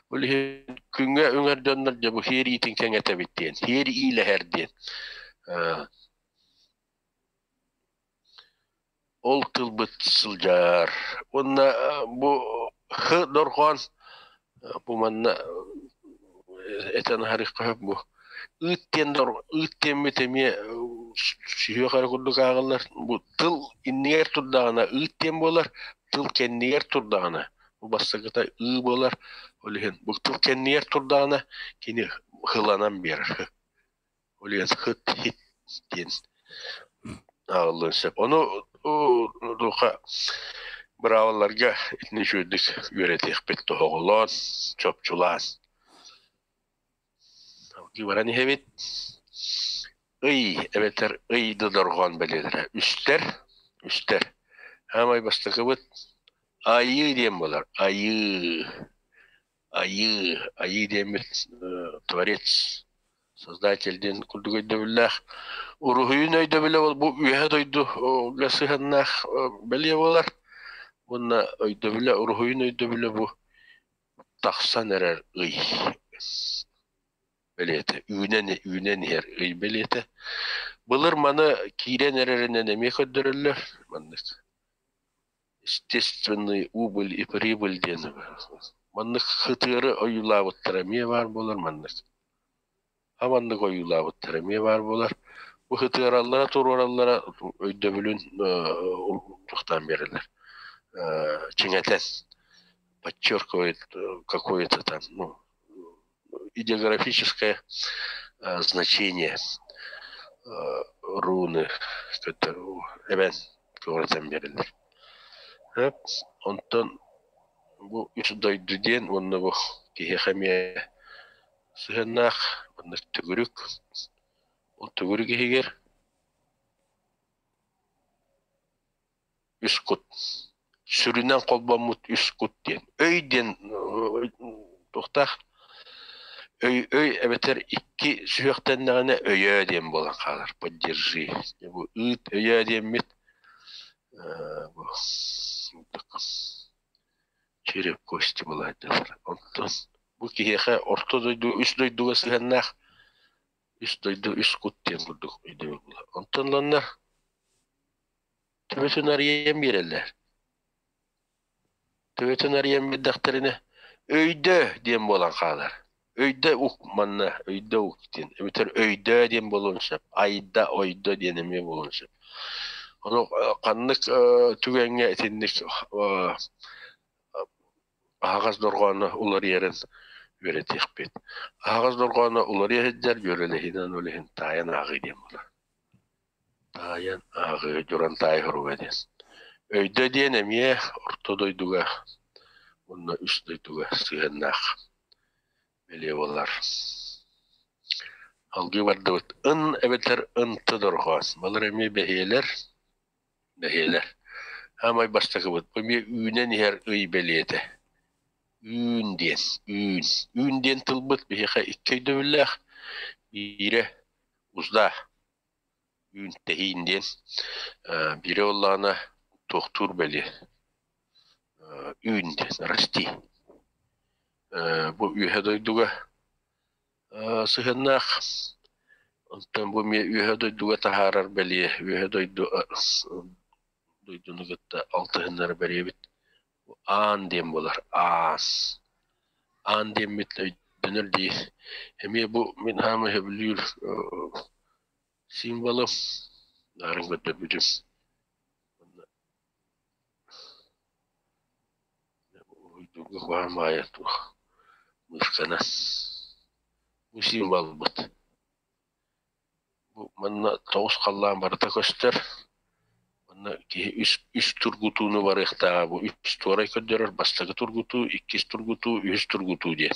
Ол иһин күҥҥэ үҥэр дьоннор дьэ бу һиэр иитин кэҥэтэбит диэн, һиэр иилэһэр диэн ол тылбыт сылдьар. Уонна бу х дорҕоон бу манна этэн аһарыахха сөп бу ыыт диэн ыыт диэммит эмиэ сүһүөх эрэ курдук ааҕыллар. Бу тыл иннигэр турдаҕына ыыт диэн буолар, тыл кэннигэр турдаҕына бу бастакыта ыы буолар. Ол иһин бу тыл кэннигэр турдаҕына кини хыланан биэрэр. Ол иһин хыт хит диэн ааҕыллыан сөп. Ону туохха быраабылларга итини үчүгэйдик үөрэтиэхпит тоһоҕолоон, чопчулаан. Салгыы баран иһэбит. Ый эбэтэр ый да дорҕоон бэлиэлэрэ. Үстэр, үстэр. Хаамай бастакыбыт Айыы диэн буолар. Айыы. Айыы. Айыы диэммит творец, создатель диэн курдук өйдөбүллээх. Уруһуйун өйдөбүлэ ол бу үөһэ дойдуга сыһыаннаах бэлиэ буолар. Уонна өйдөбүлэ, уруһуйун өйдөбүлэ бу тахсан эрэр ый бэлиэтэ, үүнэн, үүнэн иһэр ый бэлиэтэ. Былыр маны киирэн эрэринэн эмиэ көрдөрөллөр. Маннык естественный убыль и прибыль диэн маннык хытыары ойуулаабыттара эмиэ баар буолар маннык. А маннык ойуулаабыттара эмиэ баар буолар. Бу хытыараллара туруораллара өйдөбүлүн туохтаан биэрэллэр. Чиҥэтэн подчеркивает какое-то там ну, идеографическое значение руны эбэн көҕүрэтэн биэрэллэр. Онтон бу үс дойду диэн уонна бу киһиэхэ эмиэ сыһыаннаах маннык төгүрүк. Ол төгүрүк иһигэр үс кут. Сүрүнэн холбоммут үс кут диэн. Өй диэн туохтаах өй өй эбэтэр икки сүһүөхтэннэҕинэ өйөө диэн буолан хаалар. Поддержи. Бу ыыт өйөө диэммит бу череп кости былаайдалар. Онтон бу киһиэхэ орто дойду үс дойдуга сыһыаннаах үс дойду үс кут диэн курдук өйдөбүл буолар. Онтон ланна төбөтүн арыйан биэрэллэр. Төбөтүн арыйан биэрдэхтэринэ өйдөө диэн буолан хаалар. Өйдө ук манна өйдө ук диэн эбэтэр өйдөө диэн буолуон сөп. Айда ойдо диэн эмиэ буолуон сөп. Ону ханнык түгэҥҥэ итинник аһаҕас дорҕооно уларыйарын үөрэтиэхпит. Аһаҕас дорҕооно уларыйа сылдьар дьүөрэлэһиинэн ол иһин таайан ааҕыы диэн буолар. Таайан ааҕыы дьуран таай хоруга диэн. Өйдө диэн эмиэ орто дойдуга уонна үс дойдуга сыһыаннаах бэлиэ буолар. Алгыы бардыбыт ын эбэтэр ынты дорҕоон. Балар эмиэ бэһиэлэр, бэһиэлэр. Хаамай бастакыбыт бу эмиэ үүнэн иһэр ый бэлиэтэ. Үүн диэн, үүн. Үүн диэн тылбыт биһиэхэ икки өйдөбүллээх. Биирэ узда үүн-тэһиин диэн биирэ буоллаҕына туохтуур бэлиэ үүн диэн расти бу үөһэ дойдуга сыһыаннаах онтон бу эмиэ үөһэ дойдуга таһаарар бэлиэ үөһэ дойду дойдуну кытта алтыһыннара бэлиэбит аан диэн буолар аас аан диэммит өйдөнөр дии эмиэ бу мин хаамай сөбүлүүр символым нарын көрдөрбүтүм уруйдуурга куһаҕан баайа туох мышкана бу символбут Бу манна тоҕус халлаан барыта көстөр. Манна киһи үс, үс тургутууну барыахтааҕа. Бу үс туорай көрдөрөр. Бастакы тургутуу, иккис тургутуу, үһүс тургутуу диэн.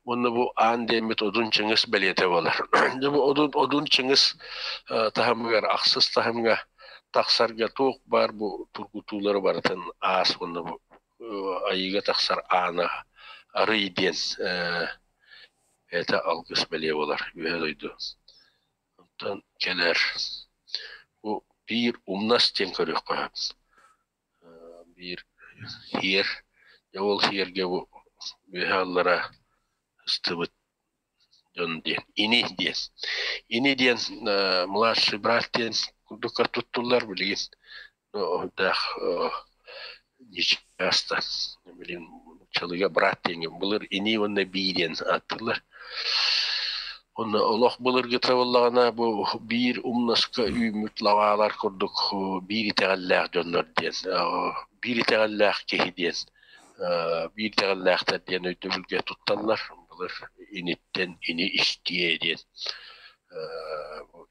Уонна бу аан диэммит Одун Чыҥыс бэлиэтэ буолар. Дьэ бу Одун, Одун Чыҥыс таһымыгар, ахсыс таһымҥа тахсарга туох баар бу тургутуулары барытын аас уонна бу айыыга тахсар аана арый диэн Этэ алгыс бэлиэ буолар үөһэ дойду. Онтон кэлэр бу биир умнас диэн көрүөххэ сөп. Биир сиэр, дьэ ол сиэргэ бу үөһэ аллара ыстыбыт дьон диэн ини диэн. Ини диэн младший брат диэн курдукка туттуллар билигин Даах нечасто билигин нууччалыыга брат диэҥҥэ былыр ини уонна бии диэн ааттыыллар. Онно олох былыргыта буоллаҕына бу биир умнаска үүммүт лабаалар курдук биир итэҕэллээх дьоннор диэн биир итэҕэллээх киһи диэн биир итэҕэллээхтэр диэн өйдөбүлгэ тутталлар. Былыр иниттэн ини истиэ диэн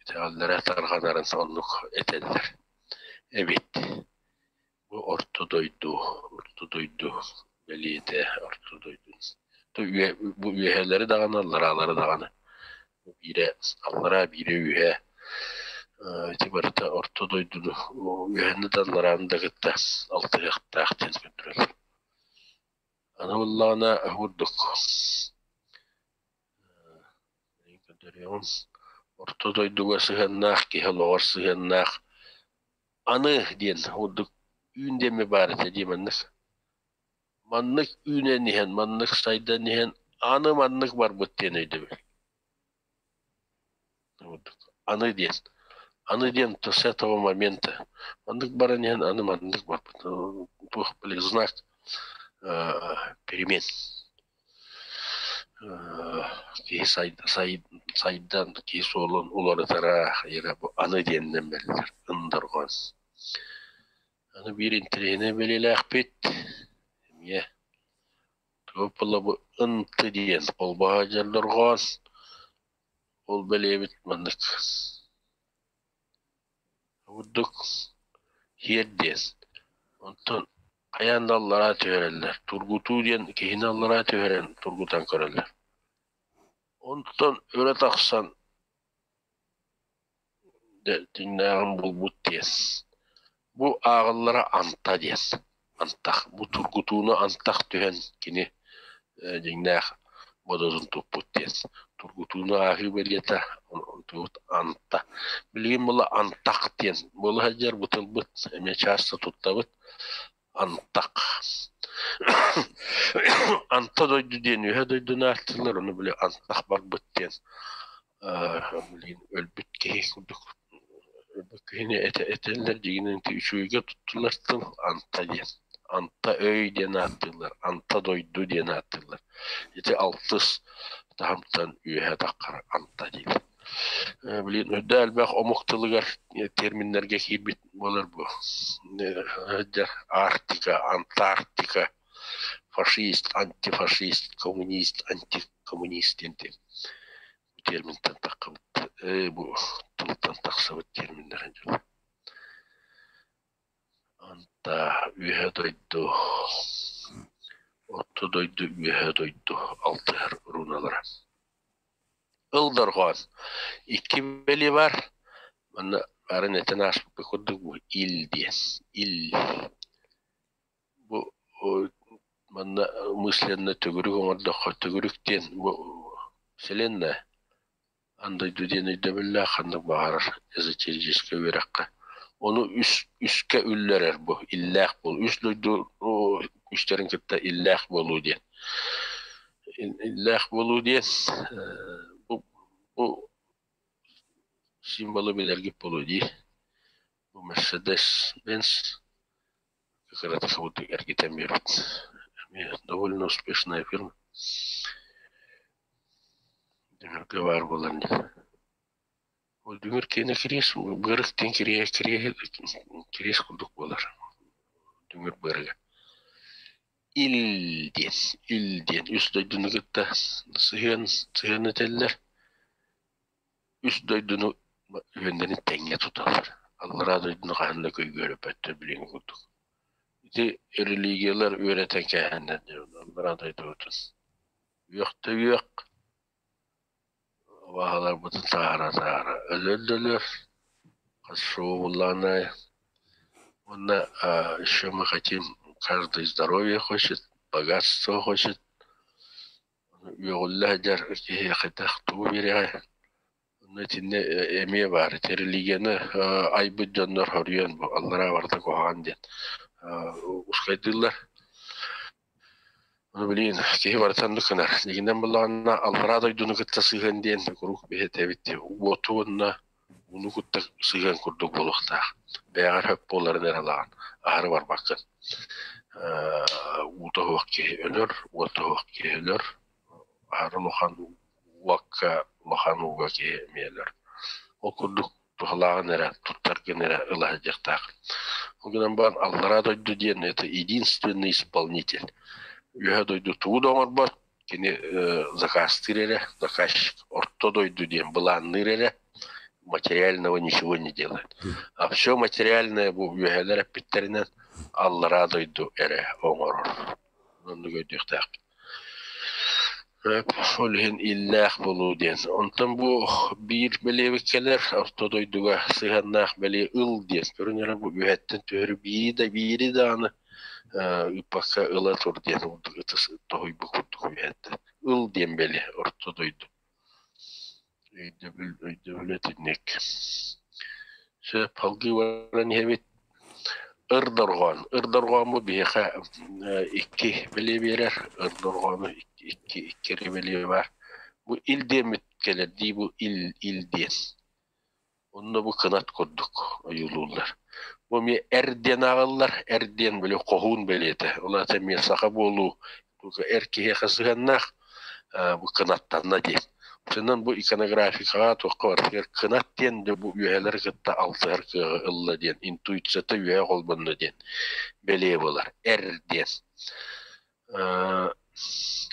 итэҕэллэрэ тарҕанарын оннук этэллэр эбит. Бу орто дойду, орто дойду бэлиэтэ, орто дойду. Бу үөһэлэри даҕаны, аллараалары даҕаны. Биирэ аллараа, биирэ үөһэ. Ити барыта орто дойдуну үөһэни да алларааны да кытта алтыһыахтаах диэн көрдөрөллөр. Аны буоллаҕына курдук көрдөрүөҕүм орто дойдуга сыһыаннаах киһи олоҕор сыһыаннаах аны диэн курдук үүн диэми баар этэ дии маннык. Маннык үүнэн иһэн, маннык сайдан иһэн аны маннык барбыт диэн өйдөбүл. Аны диэн аны диэн то с этого момента маннык баран иһэн аны маннык барбыт туох били знак перемен киһи сайдан киһи суолун уларытара бу аны диэнинэн бэриллэр ындырҕан аны биир интэриэһинэй бэлиэлээхпит эмиэ туох буолла бу ынты диэн холбоһо дьоллорҕоон ол бэлиэбит маннык Курдук иэр диэн. Онтон хайаан да аллараа түһэрэллэр. Тургутуу диэн киһини аллараа түһэрэн тургутан көрөллөр. Онтон өрө тахсан дьэ дьиҥнээҕин булбут диэн. Бу ааҕыллара анта диэн. Антах. Бу тургутууну антах түһэн кини дьиҥнээх бодотун туппут диэн. Тургутууну ааһыы бэлиэтэ онтубут анта. Билигин була антах диэн буола сылдьар бу тылбыт эмиэ часто туттабыт. Антах. Анта дойду диэн үһэ дойдуну ааттыыллар, ону били антах барбыт диэн билигин өлбүт киһи курдук өлбүт киһини этэллэр дьиҥинэн үчүгэйгэ туттулар тыл анта диэн. Анта өй диэн ааттыыллар, анта дойду диэн ааттыыллар. Ити алтыс таһымтан үөһэ таххар анта дииллэр. Билигин үрдэ элбэх омук тылыгар терминнэргэ киирбит буолар бу. Арктика, Антарктика, фашист, антифашист, коммунист, антикоммунист диэн терминтэн таххыбыт бу тылтан тахсыбыт терминнэр дьон. Анта үөһэ дойду, орто дойду, үөһэ дойду алтыһар руналара. Ыл дорҕоон икки бэлиэ баар. Манна баарын этэн ааспыкка курдук бу ил диэн. Ил. Бу манна мысленно төгүрүк оҥордоххо төгүрүк диэн бу вселенная аан дойду диэн өйдөбүллээх ханнык баҕарар эзотерическай үөрэххэ. Ону үс үскэ үллэрэр бу иллээх буол үс дойду үстэрин кытта иллээх буолуу диэн. Иллээх буолуу диэн бу бу символы билэргит буолуо дии. Бу Мерседес Бенц кырата курдук эргитэн биэрбит. Эмиэ довольно успешная фирма. Дүҥүргэ баар буолан дии. Ол дүҥүр киэнэ кириэс, быарык диэн кириэ, кириэһи кириэс курдук буолар. Дүҥүр быарыга. Ил диэн, ил диэн үс дойдуну кытта сыһыан сыһыан этэллэр. Үс дойдуну үһүөннэрин тэҥҥэ туталлар. Аллараа дойдуну хаһан да көйгүөрүппэттэр билиҥҥи курдук. Ити религиялар үөрэтэн кээһэннэр аллараа дойдубутун үөхтэ үөх, абааһыларбытын таһаара-таһаара өлөр да өлөр, хас шоу буллаҕына Уонна еще мы хотим, каждый здоровье хочет, богатство хочет. Үөҕүллэ сылдьар киһиэхэ тугу биэриэҕэй? Онно итиннэ эмиэ баар ити религияны айбыт дьоннор хоруйан бу аллараа барыта куһаҕан диэн ускайдыыллар. Ону билигин киһи барыта оннук гынар. Дьиҥинэн буоллаҕына аллараа дойдуну кытта сыһыан диэн куруук биһитэбит уоту уонна ууну кытта сыһыан курдук буолуохтаах. Бэйэҕэр сөп буоларын эрэ ылаҕын, аһары барбаккын. Уута суох киһи өлөр, уота суох киһи өлөр, аһары улахан уокка, улахан ууга киһи эмиэ өлөр. Ол курдук туһалааҕын эрэ, туттаргын эрэ ыла сылдьыахтаах. Ол гынан баран аллараа дойду диэн это единственный исполнитель. Үөһэ дойду тугу да оҥорбот, кини заказтыыр эрэ, заказчик орто дойду диэн былаанныыр эрэ, материального ничего не делает. А все материальное бу үөһэлэр эппиттэринэн аллараа дойду эрэ оҥорор. Оннук өйдүөхтээхпит. Ол иһин иллээх буолуу диэн. Онтон бу биир бэлиэбиккэлэр орто дойдуга сыһыаннаах бэлиэ ыл диэн. Көрүҥ эрэ бу үөһэттэн түһэрү биири да биири даҕаны ыыппакка ыла тур диэн ытыс тоһуйбут курдук үөһэттэн. Ыл диэн бэлиэ орто дойду. Өйдөбүл өйдөбүлэ итинник. Сөп салгыы баран иһэбит. Ыр дорҕоон. Ыр дорҕоон бу биһиэхэ икки бэлиэ биэрэр. Ыр дорҕоону икки икки эрэ бэлиэ баар. Бу ил диэммит кэлэр дии бу ил ил диэн. Онно бу кынат курдук ойуулууллар. Бу эмиэ эр диэн ааҕыллар. Эр диэн били хоһуун бэлиэтэ. Ол аата эмиэ саха буолуу эр киһиэхэ сыһыаннаах бу кынаттанна диэн. Онон бу иконографикаҕа туохха барытыгар кынат диэн дьэ бу үөһэлэри кытта алтыһар кыаҕы ылла диэн интуицията үөһэ холбонно диэн бэлиэ буолар. Эр диэн.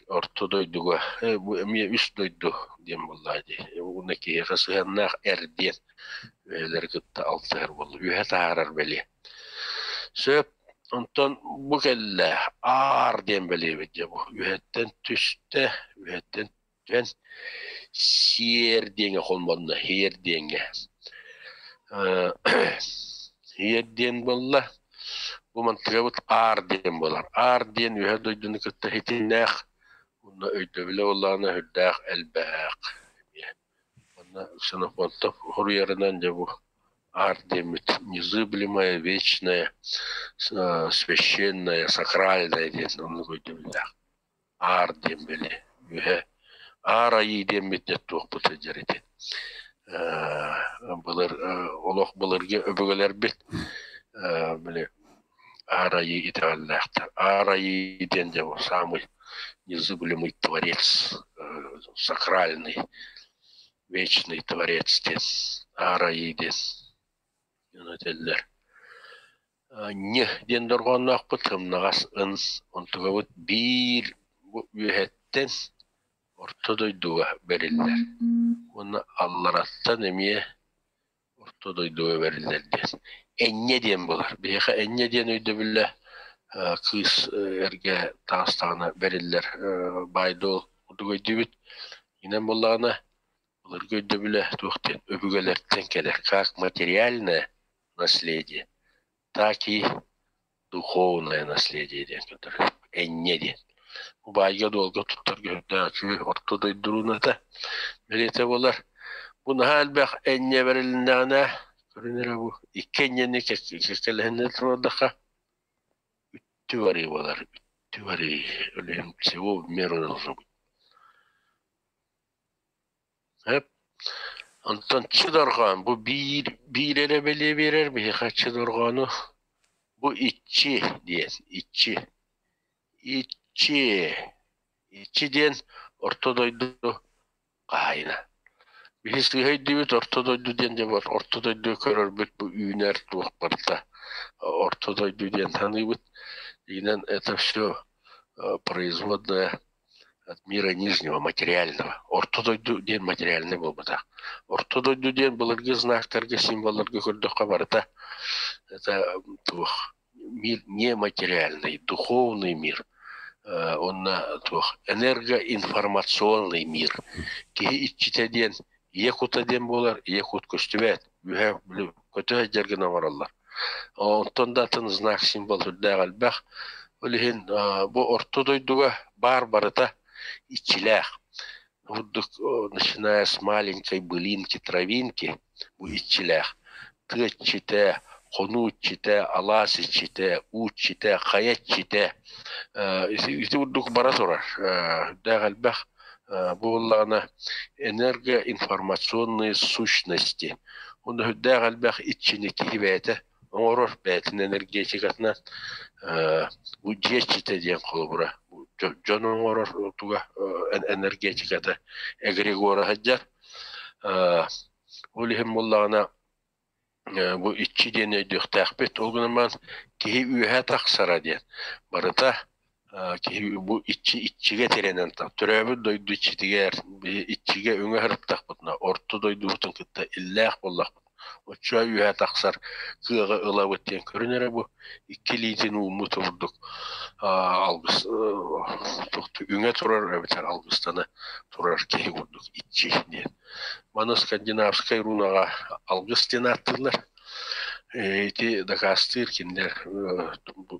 Орто дойдуга бу эмиэ үс дойду диэн буоллаҕа дии. Уонна киһиэхэ сыһыаннаах эр диэн үөһэлэри кытта алтыһар буолла. Үөһэ таһаарар бэлиэ. Сөп. Онтон бу кэллэ аар диэн бэлиэбит дьэ бу. Үөһэттэн түстэ, үөһэттэн түһэн сиэр диэҥҥэ холбонно, һиэр диэҥҥэ. Һиэр диэн буолла. Бу мантыгабыт аар диэн буолар. Аар диэн үөһэ дойдуну кытта ситимнээх уонна өйдөбүлэ буоллаҕына сүрдээх элбэх. Манна Ксенофонтов хоруйарынан дьэ бу аар диэммит незыблемое, вечное, священное, сакральное диэн оннук өйдөбүллээх. Аар диэн били үөһэ Аар Айыы диэммит дьэ туохпут сылдьар ити. Былыр олох былыргы өбүгэлэрбит били Аар Айыы итэҕэллээхтэр. Аар Айыы диэн дьэ самый незыблемый творец, сакральный, вечный творец диэн Аар Айыы диэн этэллэр. Ньы диэн дорҕоонноохпут сымнаҕас ын, онтугабыт биир бу үөһэттэн орто дойдуга бэриллэр уонна аллараттан эмиэ орто дойдуга бэриллэр диэн. Энньэ диэн буолар. Биһиэхэ энньэ диэн өйдөбүллэ кыыс эргэ таҕыстаҕына бэриллэр баай-дуол курдук өйдүүбүт. Инэн буоллаҕына былыргы өйдөбүлэ туох диэн өбүгэлэртэн кэлэр как материальное наследие, так и духовное наследие диэн көрдөрөр. Энньэ диэн. Бу баайга-дуолга туттарга үрдээх үчүгэй орто дойду рууната бэлиэтэ буолар. Бу наһаа элбэх энньэ бэрилиннэҕинэ, көрүн эрэ бу икки энньэни кэккэлэһиннэ туруордахха үттү барыы буолар. Үттү барыы. Өлүһүм всего в меру должно быть. Сөп. Онтон чы дорҕоон бу биир биир эрэ бэлиэ биэрэр биһиэхэ чы дорҕоону бу иччи диэн иччи иччи иччи диэн орто дойду хаһаайына. Биһи сыыһа өйдүүбүт орто дойду диэн дьэ орто дойду көрөрбүт бу үүнэр туох барыта орто дойду диэн саныыбыт. Инэн это все производное от мира нижнего материального. Орто дойду диэн материальнай буолбатах. Орто дойду диэн былыргы знактарга, символларга көрдөххө барыта это туох мир нематериальный, духовный мир. Онно туох энергоинформационный мир. Киһи иччитэ диэн ийэ кута диэн буолар, ийэ кут көстүбэт. Үһэ көтө сылдьар гына оҥороллор. Онтон да атын знак символ сүрдээх элбэх. Ол иһин бу орто дойдуга баар барыта иччилээх. Курдук начиная с маленькой былинки, травинки бу иччилээх. Тыа иччитэ, хонуу иччитэ, алаас иччитэ, уу иччитэ, хайа иччитэ ити курдук бара турар. Сүрдээх элбэх бу буоллаҕына энергоинформационные сущности. Онно сүрдээх элбэх иччини киһи бэйэтэ оҥорор бэйэтин энергетикатынан бу дьиэ иччитэ диэн холобура дьон оҥорор туга энергетиката эгрегора сылдьар. Ол иһин буоллаҕына бу иччи диэн өйдүөхтээхпит. Ол гынан баран киһи үөһэ тахсара диэн барыта киһи бу иччи иччигэ тирэнэн төрөөбүт дойду иччитигэр иччигэ өҥө сырыттахпытына орто дойдубутун кытта иллээх буоллахпыт. Оччо үөһэ тахсар кыаҕы ылабыт диэн көрүн эрэ бу икки илиитин ууммут курдук алгыс үҥэ турар эбэтэр алгыстана турар киһи курдук иччи диэн. Маны скандинавскай рунаҕа алгыс диэн ааттыыллар. Ити дакаастыыр кинилэр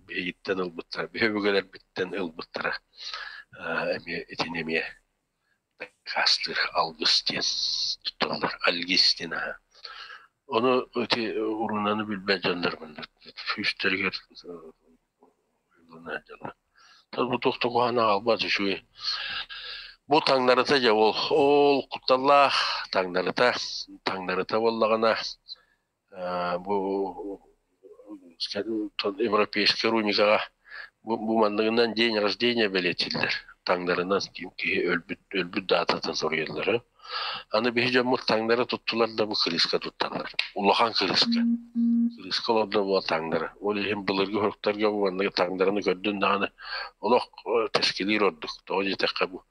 биһигиттэн ылбыттара, биһи өбүгэлэрбиттэн ылбыттара эмиэ итини эмиэ дакаастыыр алгыс диэн тутталлар, альгис диэн аһа. Ону ити урунаны билбэт дьоннор күүстэригэр бу туох да куһаҕаны аҕалбат үчүгэй. Бу таҥнарыта дьэ ол ол кутталлаах таҥнарыта таҥнарыта буоллаҕына бу европейскай руникаҕа бу, бу манныгынан день рождения бэлиэтииллэр. Таҥнарынан киһи өлбүт өлбүт даататын суруйаллар. Аны биһи дьоммут таҥнары туттулар да бу кырыыска тутталлар. Улахан кырыыска. Кырыыска олордо буола таҥнары. Ол иһин былыргы хоруктарга бу манныгы таҥнарыны көрдүн даҕаны олох тэскилиир ордук. Тоҕо диэтэххэ бу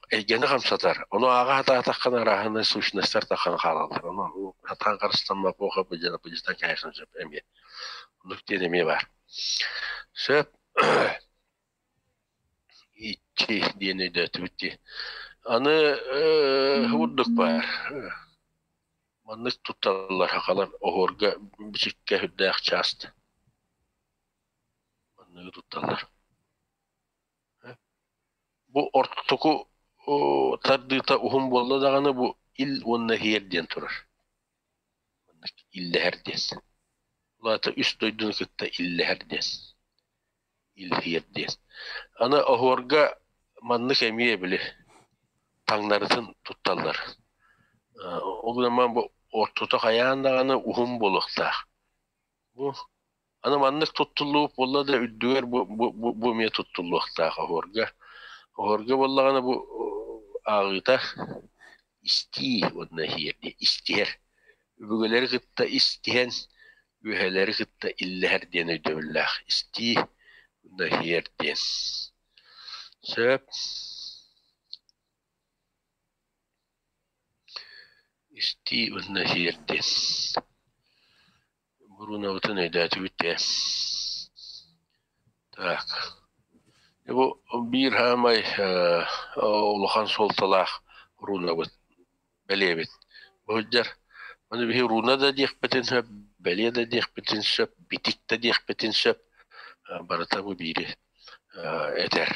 эйгэни хамсатар. Ону ааҕа сатаатаххына арааһынай сущностар таххан хаалаллар. Ону сатаан харыстаммат буоха быдьан кайхан сөп эмиэ. Оннук диэн эмиэ баар. Сөп. Иччи диэн өйдөөтүбүт дии. Аны курдук баар. Маннык тутталлар сахалар оһуорга бичиккэ сүрдээх чааст. Манныгы тутталлар. Бу ортоку тардыыта уһун буолла даҕаны бу ил уонна иһиэр диэн турар. Маннык иллэһэр диэн. Ол аата үс дойдуну кытта иллэһэр диэн. Илһиэр диэн. Аны оһуорга маннык эмиэ били таҥнарытын тутталлар. Ол гынан бу ортото хайаан даҕаны уһун буолуохтаах. Бу аны маннык туттуллубут буолла да үрдүгэр бу, бу, бу, бу эмиэ туттуллуохтаах оһуорга. Оһуорга буоллаҕына бу ааҕыыта истии уонна иһиэр диэн истиһэр. Өбүгэлэри кытта истиһэн, үөһэлэри кытта иллэһэр диэн өйдөбүллээх истии уонна иһиэр диэн. Сөп. Истии уонна иһиэр диэн. Бурунабытын өйдөөтүбүт дээ. Так. Бу биир саамай улахан суолталаах рунабыт, бэлиэбит. Бу сылдьар Маны биһи руна да диэхпитин сөп, бэлиэ да диэхпитин сөп, битик да диэхпитин сөп. Барыта бу биири этэр.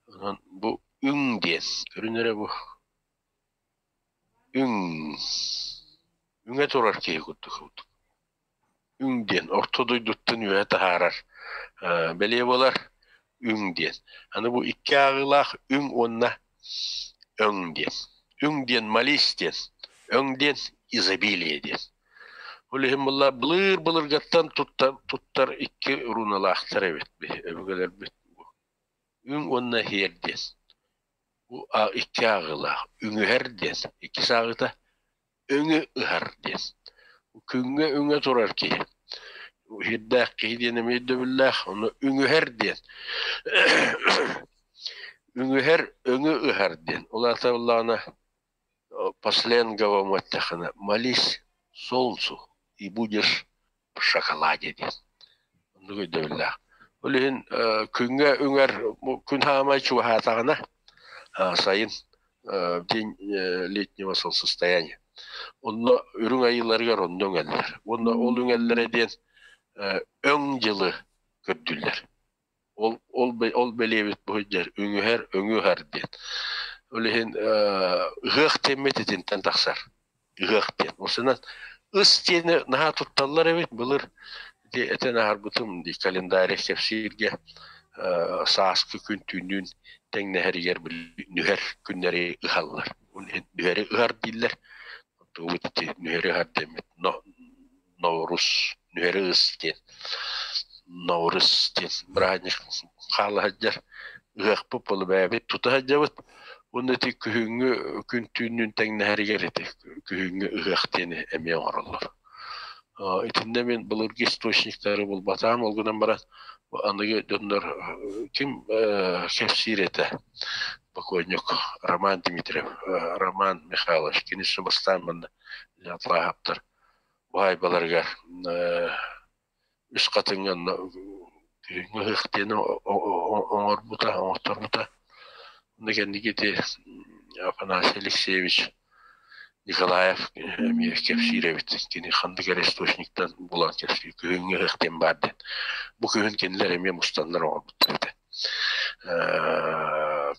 Онон бу үҥ диэн көрүн эрэ бу Үҥ үҥэ турар киһи курдук Үҥ диэн орто дойдуттан үөһэ таһаарар бэлиэ буолар үҥ диэн. Аны бу икки ааҕыылаах үҥ уонна өҥ диэн. Үҥ диэн молись диэн, өҥ диэн изобилие диэн. Ол иһин буолла былыр-былыргаттан туттар, туттар икки руналаахтар эбит өбүгэлэрбит. Үҥ уонна иһиэр диэн. Бу икки ааҕыылаах. Үҥүһэр диэн. Иккис ааҕыыта өҥү ыһар диэн. Күҥҥэ үҥэ турар киһи. Иһирдээх киһи диэн эмиэ өйдөбүллээх. Ону үҥүһэр диэн. Үҥүһэр өҥү ыһар диэн. Ол аата буоллаҕына по сленговому эттэххинэ молись солнцу и будешь в шоколаде диэн. Оннук өйдөбүллээх. Ол иһин күҥҥэ үҥэр күн хаамай чугаһаатаҕына сайын день летнего солнцестояния. Онно үрүҥ айыыларыгар онно үҥэллэр. Уонна ол үҥэллэрэ диэн өҥ дьылы көрдүүллэр. Ол ол ол бэлиэбит бу сылдьар үҥүһэр өҥү ыһар диэн. Ол иһин ыһыах диэммит итинтэн тахсар. Ыһыах диэн. Осунан ыс диэни наһаа тутталлар эбит былыр ити этэн аһарбытым дии календарь кэпсииргэ сааскы күн түүннүүн тэҥнэһэригэр нүһэр күннэри ыһаллар. Ол иһин нүһэри ыһар дииллэр. Тугубут ити нүһэри ыһар диэммит Ноорус, нүһэри ыс диэн Ноорус диэн бырааһынньык хаала сылдьар ыһыахпыт буолу бэйэбит тута сылдьабыт уонна ити күһүҥҥү күн түүннүүн тэҥнэһэригэр ити күһүҥҥү ыһыах диэни эмиэ оҥороллор. Итиннэ мин былыргы источниктары булбатаҕым, ол гынан баран аныгы дьоннор ким кэпсиир этэ. Покойник Роман Дмитриев, Роман Михайлович кини бастаан манна Атлааһаптар уһаайбаларыгар үс хатыҥҥа күһүҥҥү ыһыах диэни оҥорбута, оҥотторбута. Онно кэнники ити Афанасий Алексеевич Николаев эмиэ кэпсиир эбит. Кини ханнык эрэ источниктан булан кэпсиир. Күһүҥҥү ыһыах диэн баар диэн. Бу күһүн кинилэр эмиэ мустаннар оҥорбуттар этэ.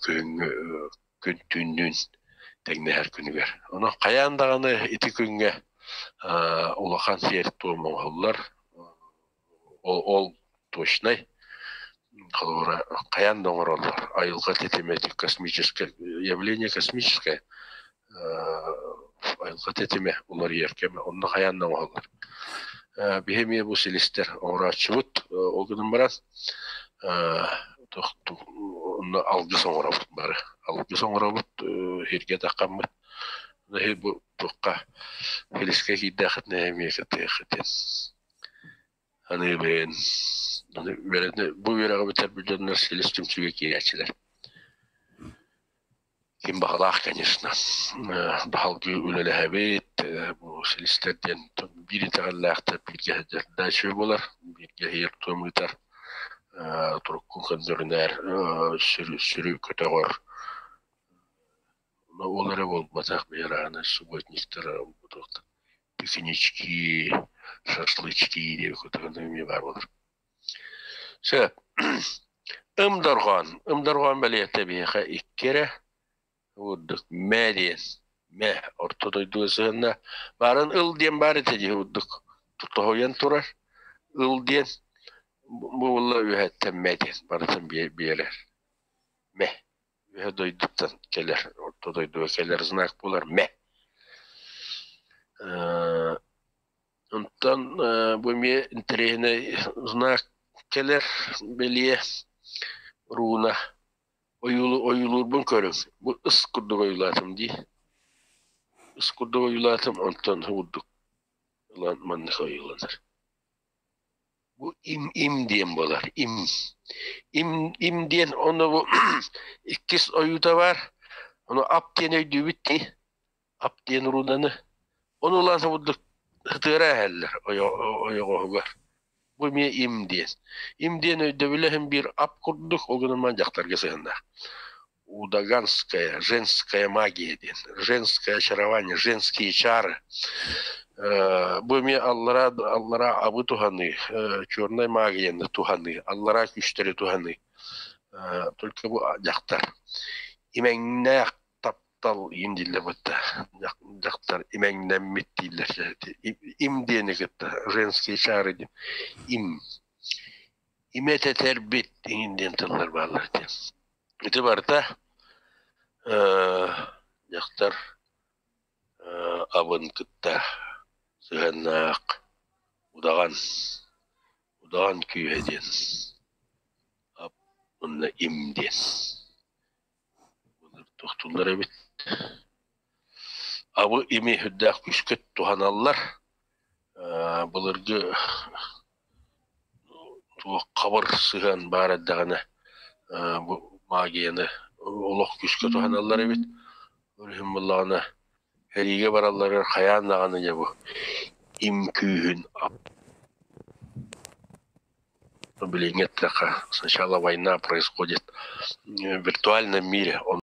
Күһүҥҥү күн түүннүүн тэҥнэһэр күнүгэр. Онон хайаан даҕаны ити күҥҥэ улахан сиэр-туом оҥоһуллар. Ол точнай. Холобура, хайаан да оҥороллор. Айылҕа тэтимэ космическое явление космическое айылҕа тэтимэ уларыйар кэмэ онно хайаан да оҥоһуллар. Биһи эмиэ бу силистэр оҥорооччубут. Ол гынан баран онно алгыс оҥоробут бары. Алгыс оҥоробут, сиргэ таххаммыт. Бу туохха силискэ киирдэххитинэ эмиэ кыттыаххытын. Аныыбын. Бу үөрэҕи бүтэрбит дьоннор силис түмсүүгэ киирээччилэр. Ким баҕалаах, конечно. Баһылгыы үлэлэһэбит, бу силистэр диэн биир итэҕэллээхтэр бииргэ сылдьар үчүгэй буолар, бииргэ иһийэр-туом ыытар, туруккун көрдөрүнэр, сүрү көтөҕөр. Ол эрэ буолбатах, биһиги субботниктар пикнички, шашлычки диэбит курдук эмиэ баар буолар. Сөп. Ым дорҕоон. Ым дорҕоон бэлиэтэ биһиэхэ икки эрэ. Урдук мэ диэн. Мэ орто дойдуга сыһынна. Баарын ыл диэн баар этэ дии урдук. Тоһуйан турар. Ыл диэн бу буолла үөһэттэн мэ диэн барытын биэрэр. Мэ. Үөһэ дойдуттан кэлэр, орто дойдуга кэлэр знак буолар мэ. Онтон бу эмиэ интэриэһинэй знак кэлэр бэлиэ руна ойуулуурбун көрүҥ. Бу ыс курдук ойуулаатым дии. Ыс курдук ойуулаатым, онтон курдук ылан маннык ойууланар. Бу им им диэн буолар. Им. Им им диэн ону бу иккис ойуута баар. Ону ап диэн өйдүүбүт дии. Ап диэн рунаны. Ону улаан курдук ытыара эһэллэр ойоҕоһугар. Бу эмиэ им диэн. Им диэн өйдөбүлэ иһин биир ап курдук, ол гынан баран дьахтарга сыһыаннаах. Удаганская, женская магия диэн. Женское очарование, женские чары. Бу эмиэ аллараа аллараа абы туһаныы, чернай магияны туһаныы, аллараа күүстэри туһаныы. Только бу дьахтар имэҥнээх таптал им дииллэр бытта дьахтар имэҥнэммит дииллэр им диэни кытта женские чары диэн им имэтэтэрбит иҥин диэн тыллар бааллар диэн ити барыта дьахтар абын кытта сыһыаннаах удаҕан удаҕан күүһэ диэн ап уонна им диэн Тохтууллар эбит. Абы ими сүрдээх күүскэ туһаналлар. Былыргы туох хабыр сыһыан баар эрдэҕинэ бу магияны олох күүскэ туһаналлар эбит. Ол иһин буоллаҕына сэриигэ баралларыгар хайаан даҕаны дьэ бу им күүһүн Билиҥҥи эттэххэ, сначала война происходит в виртуальном мире.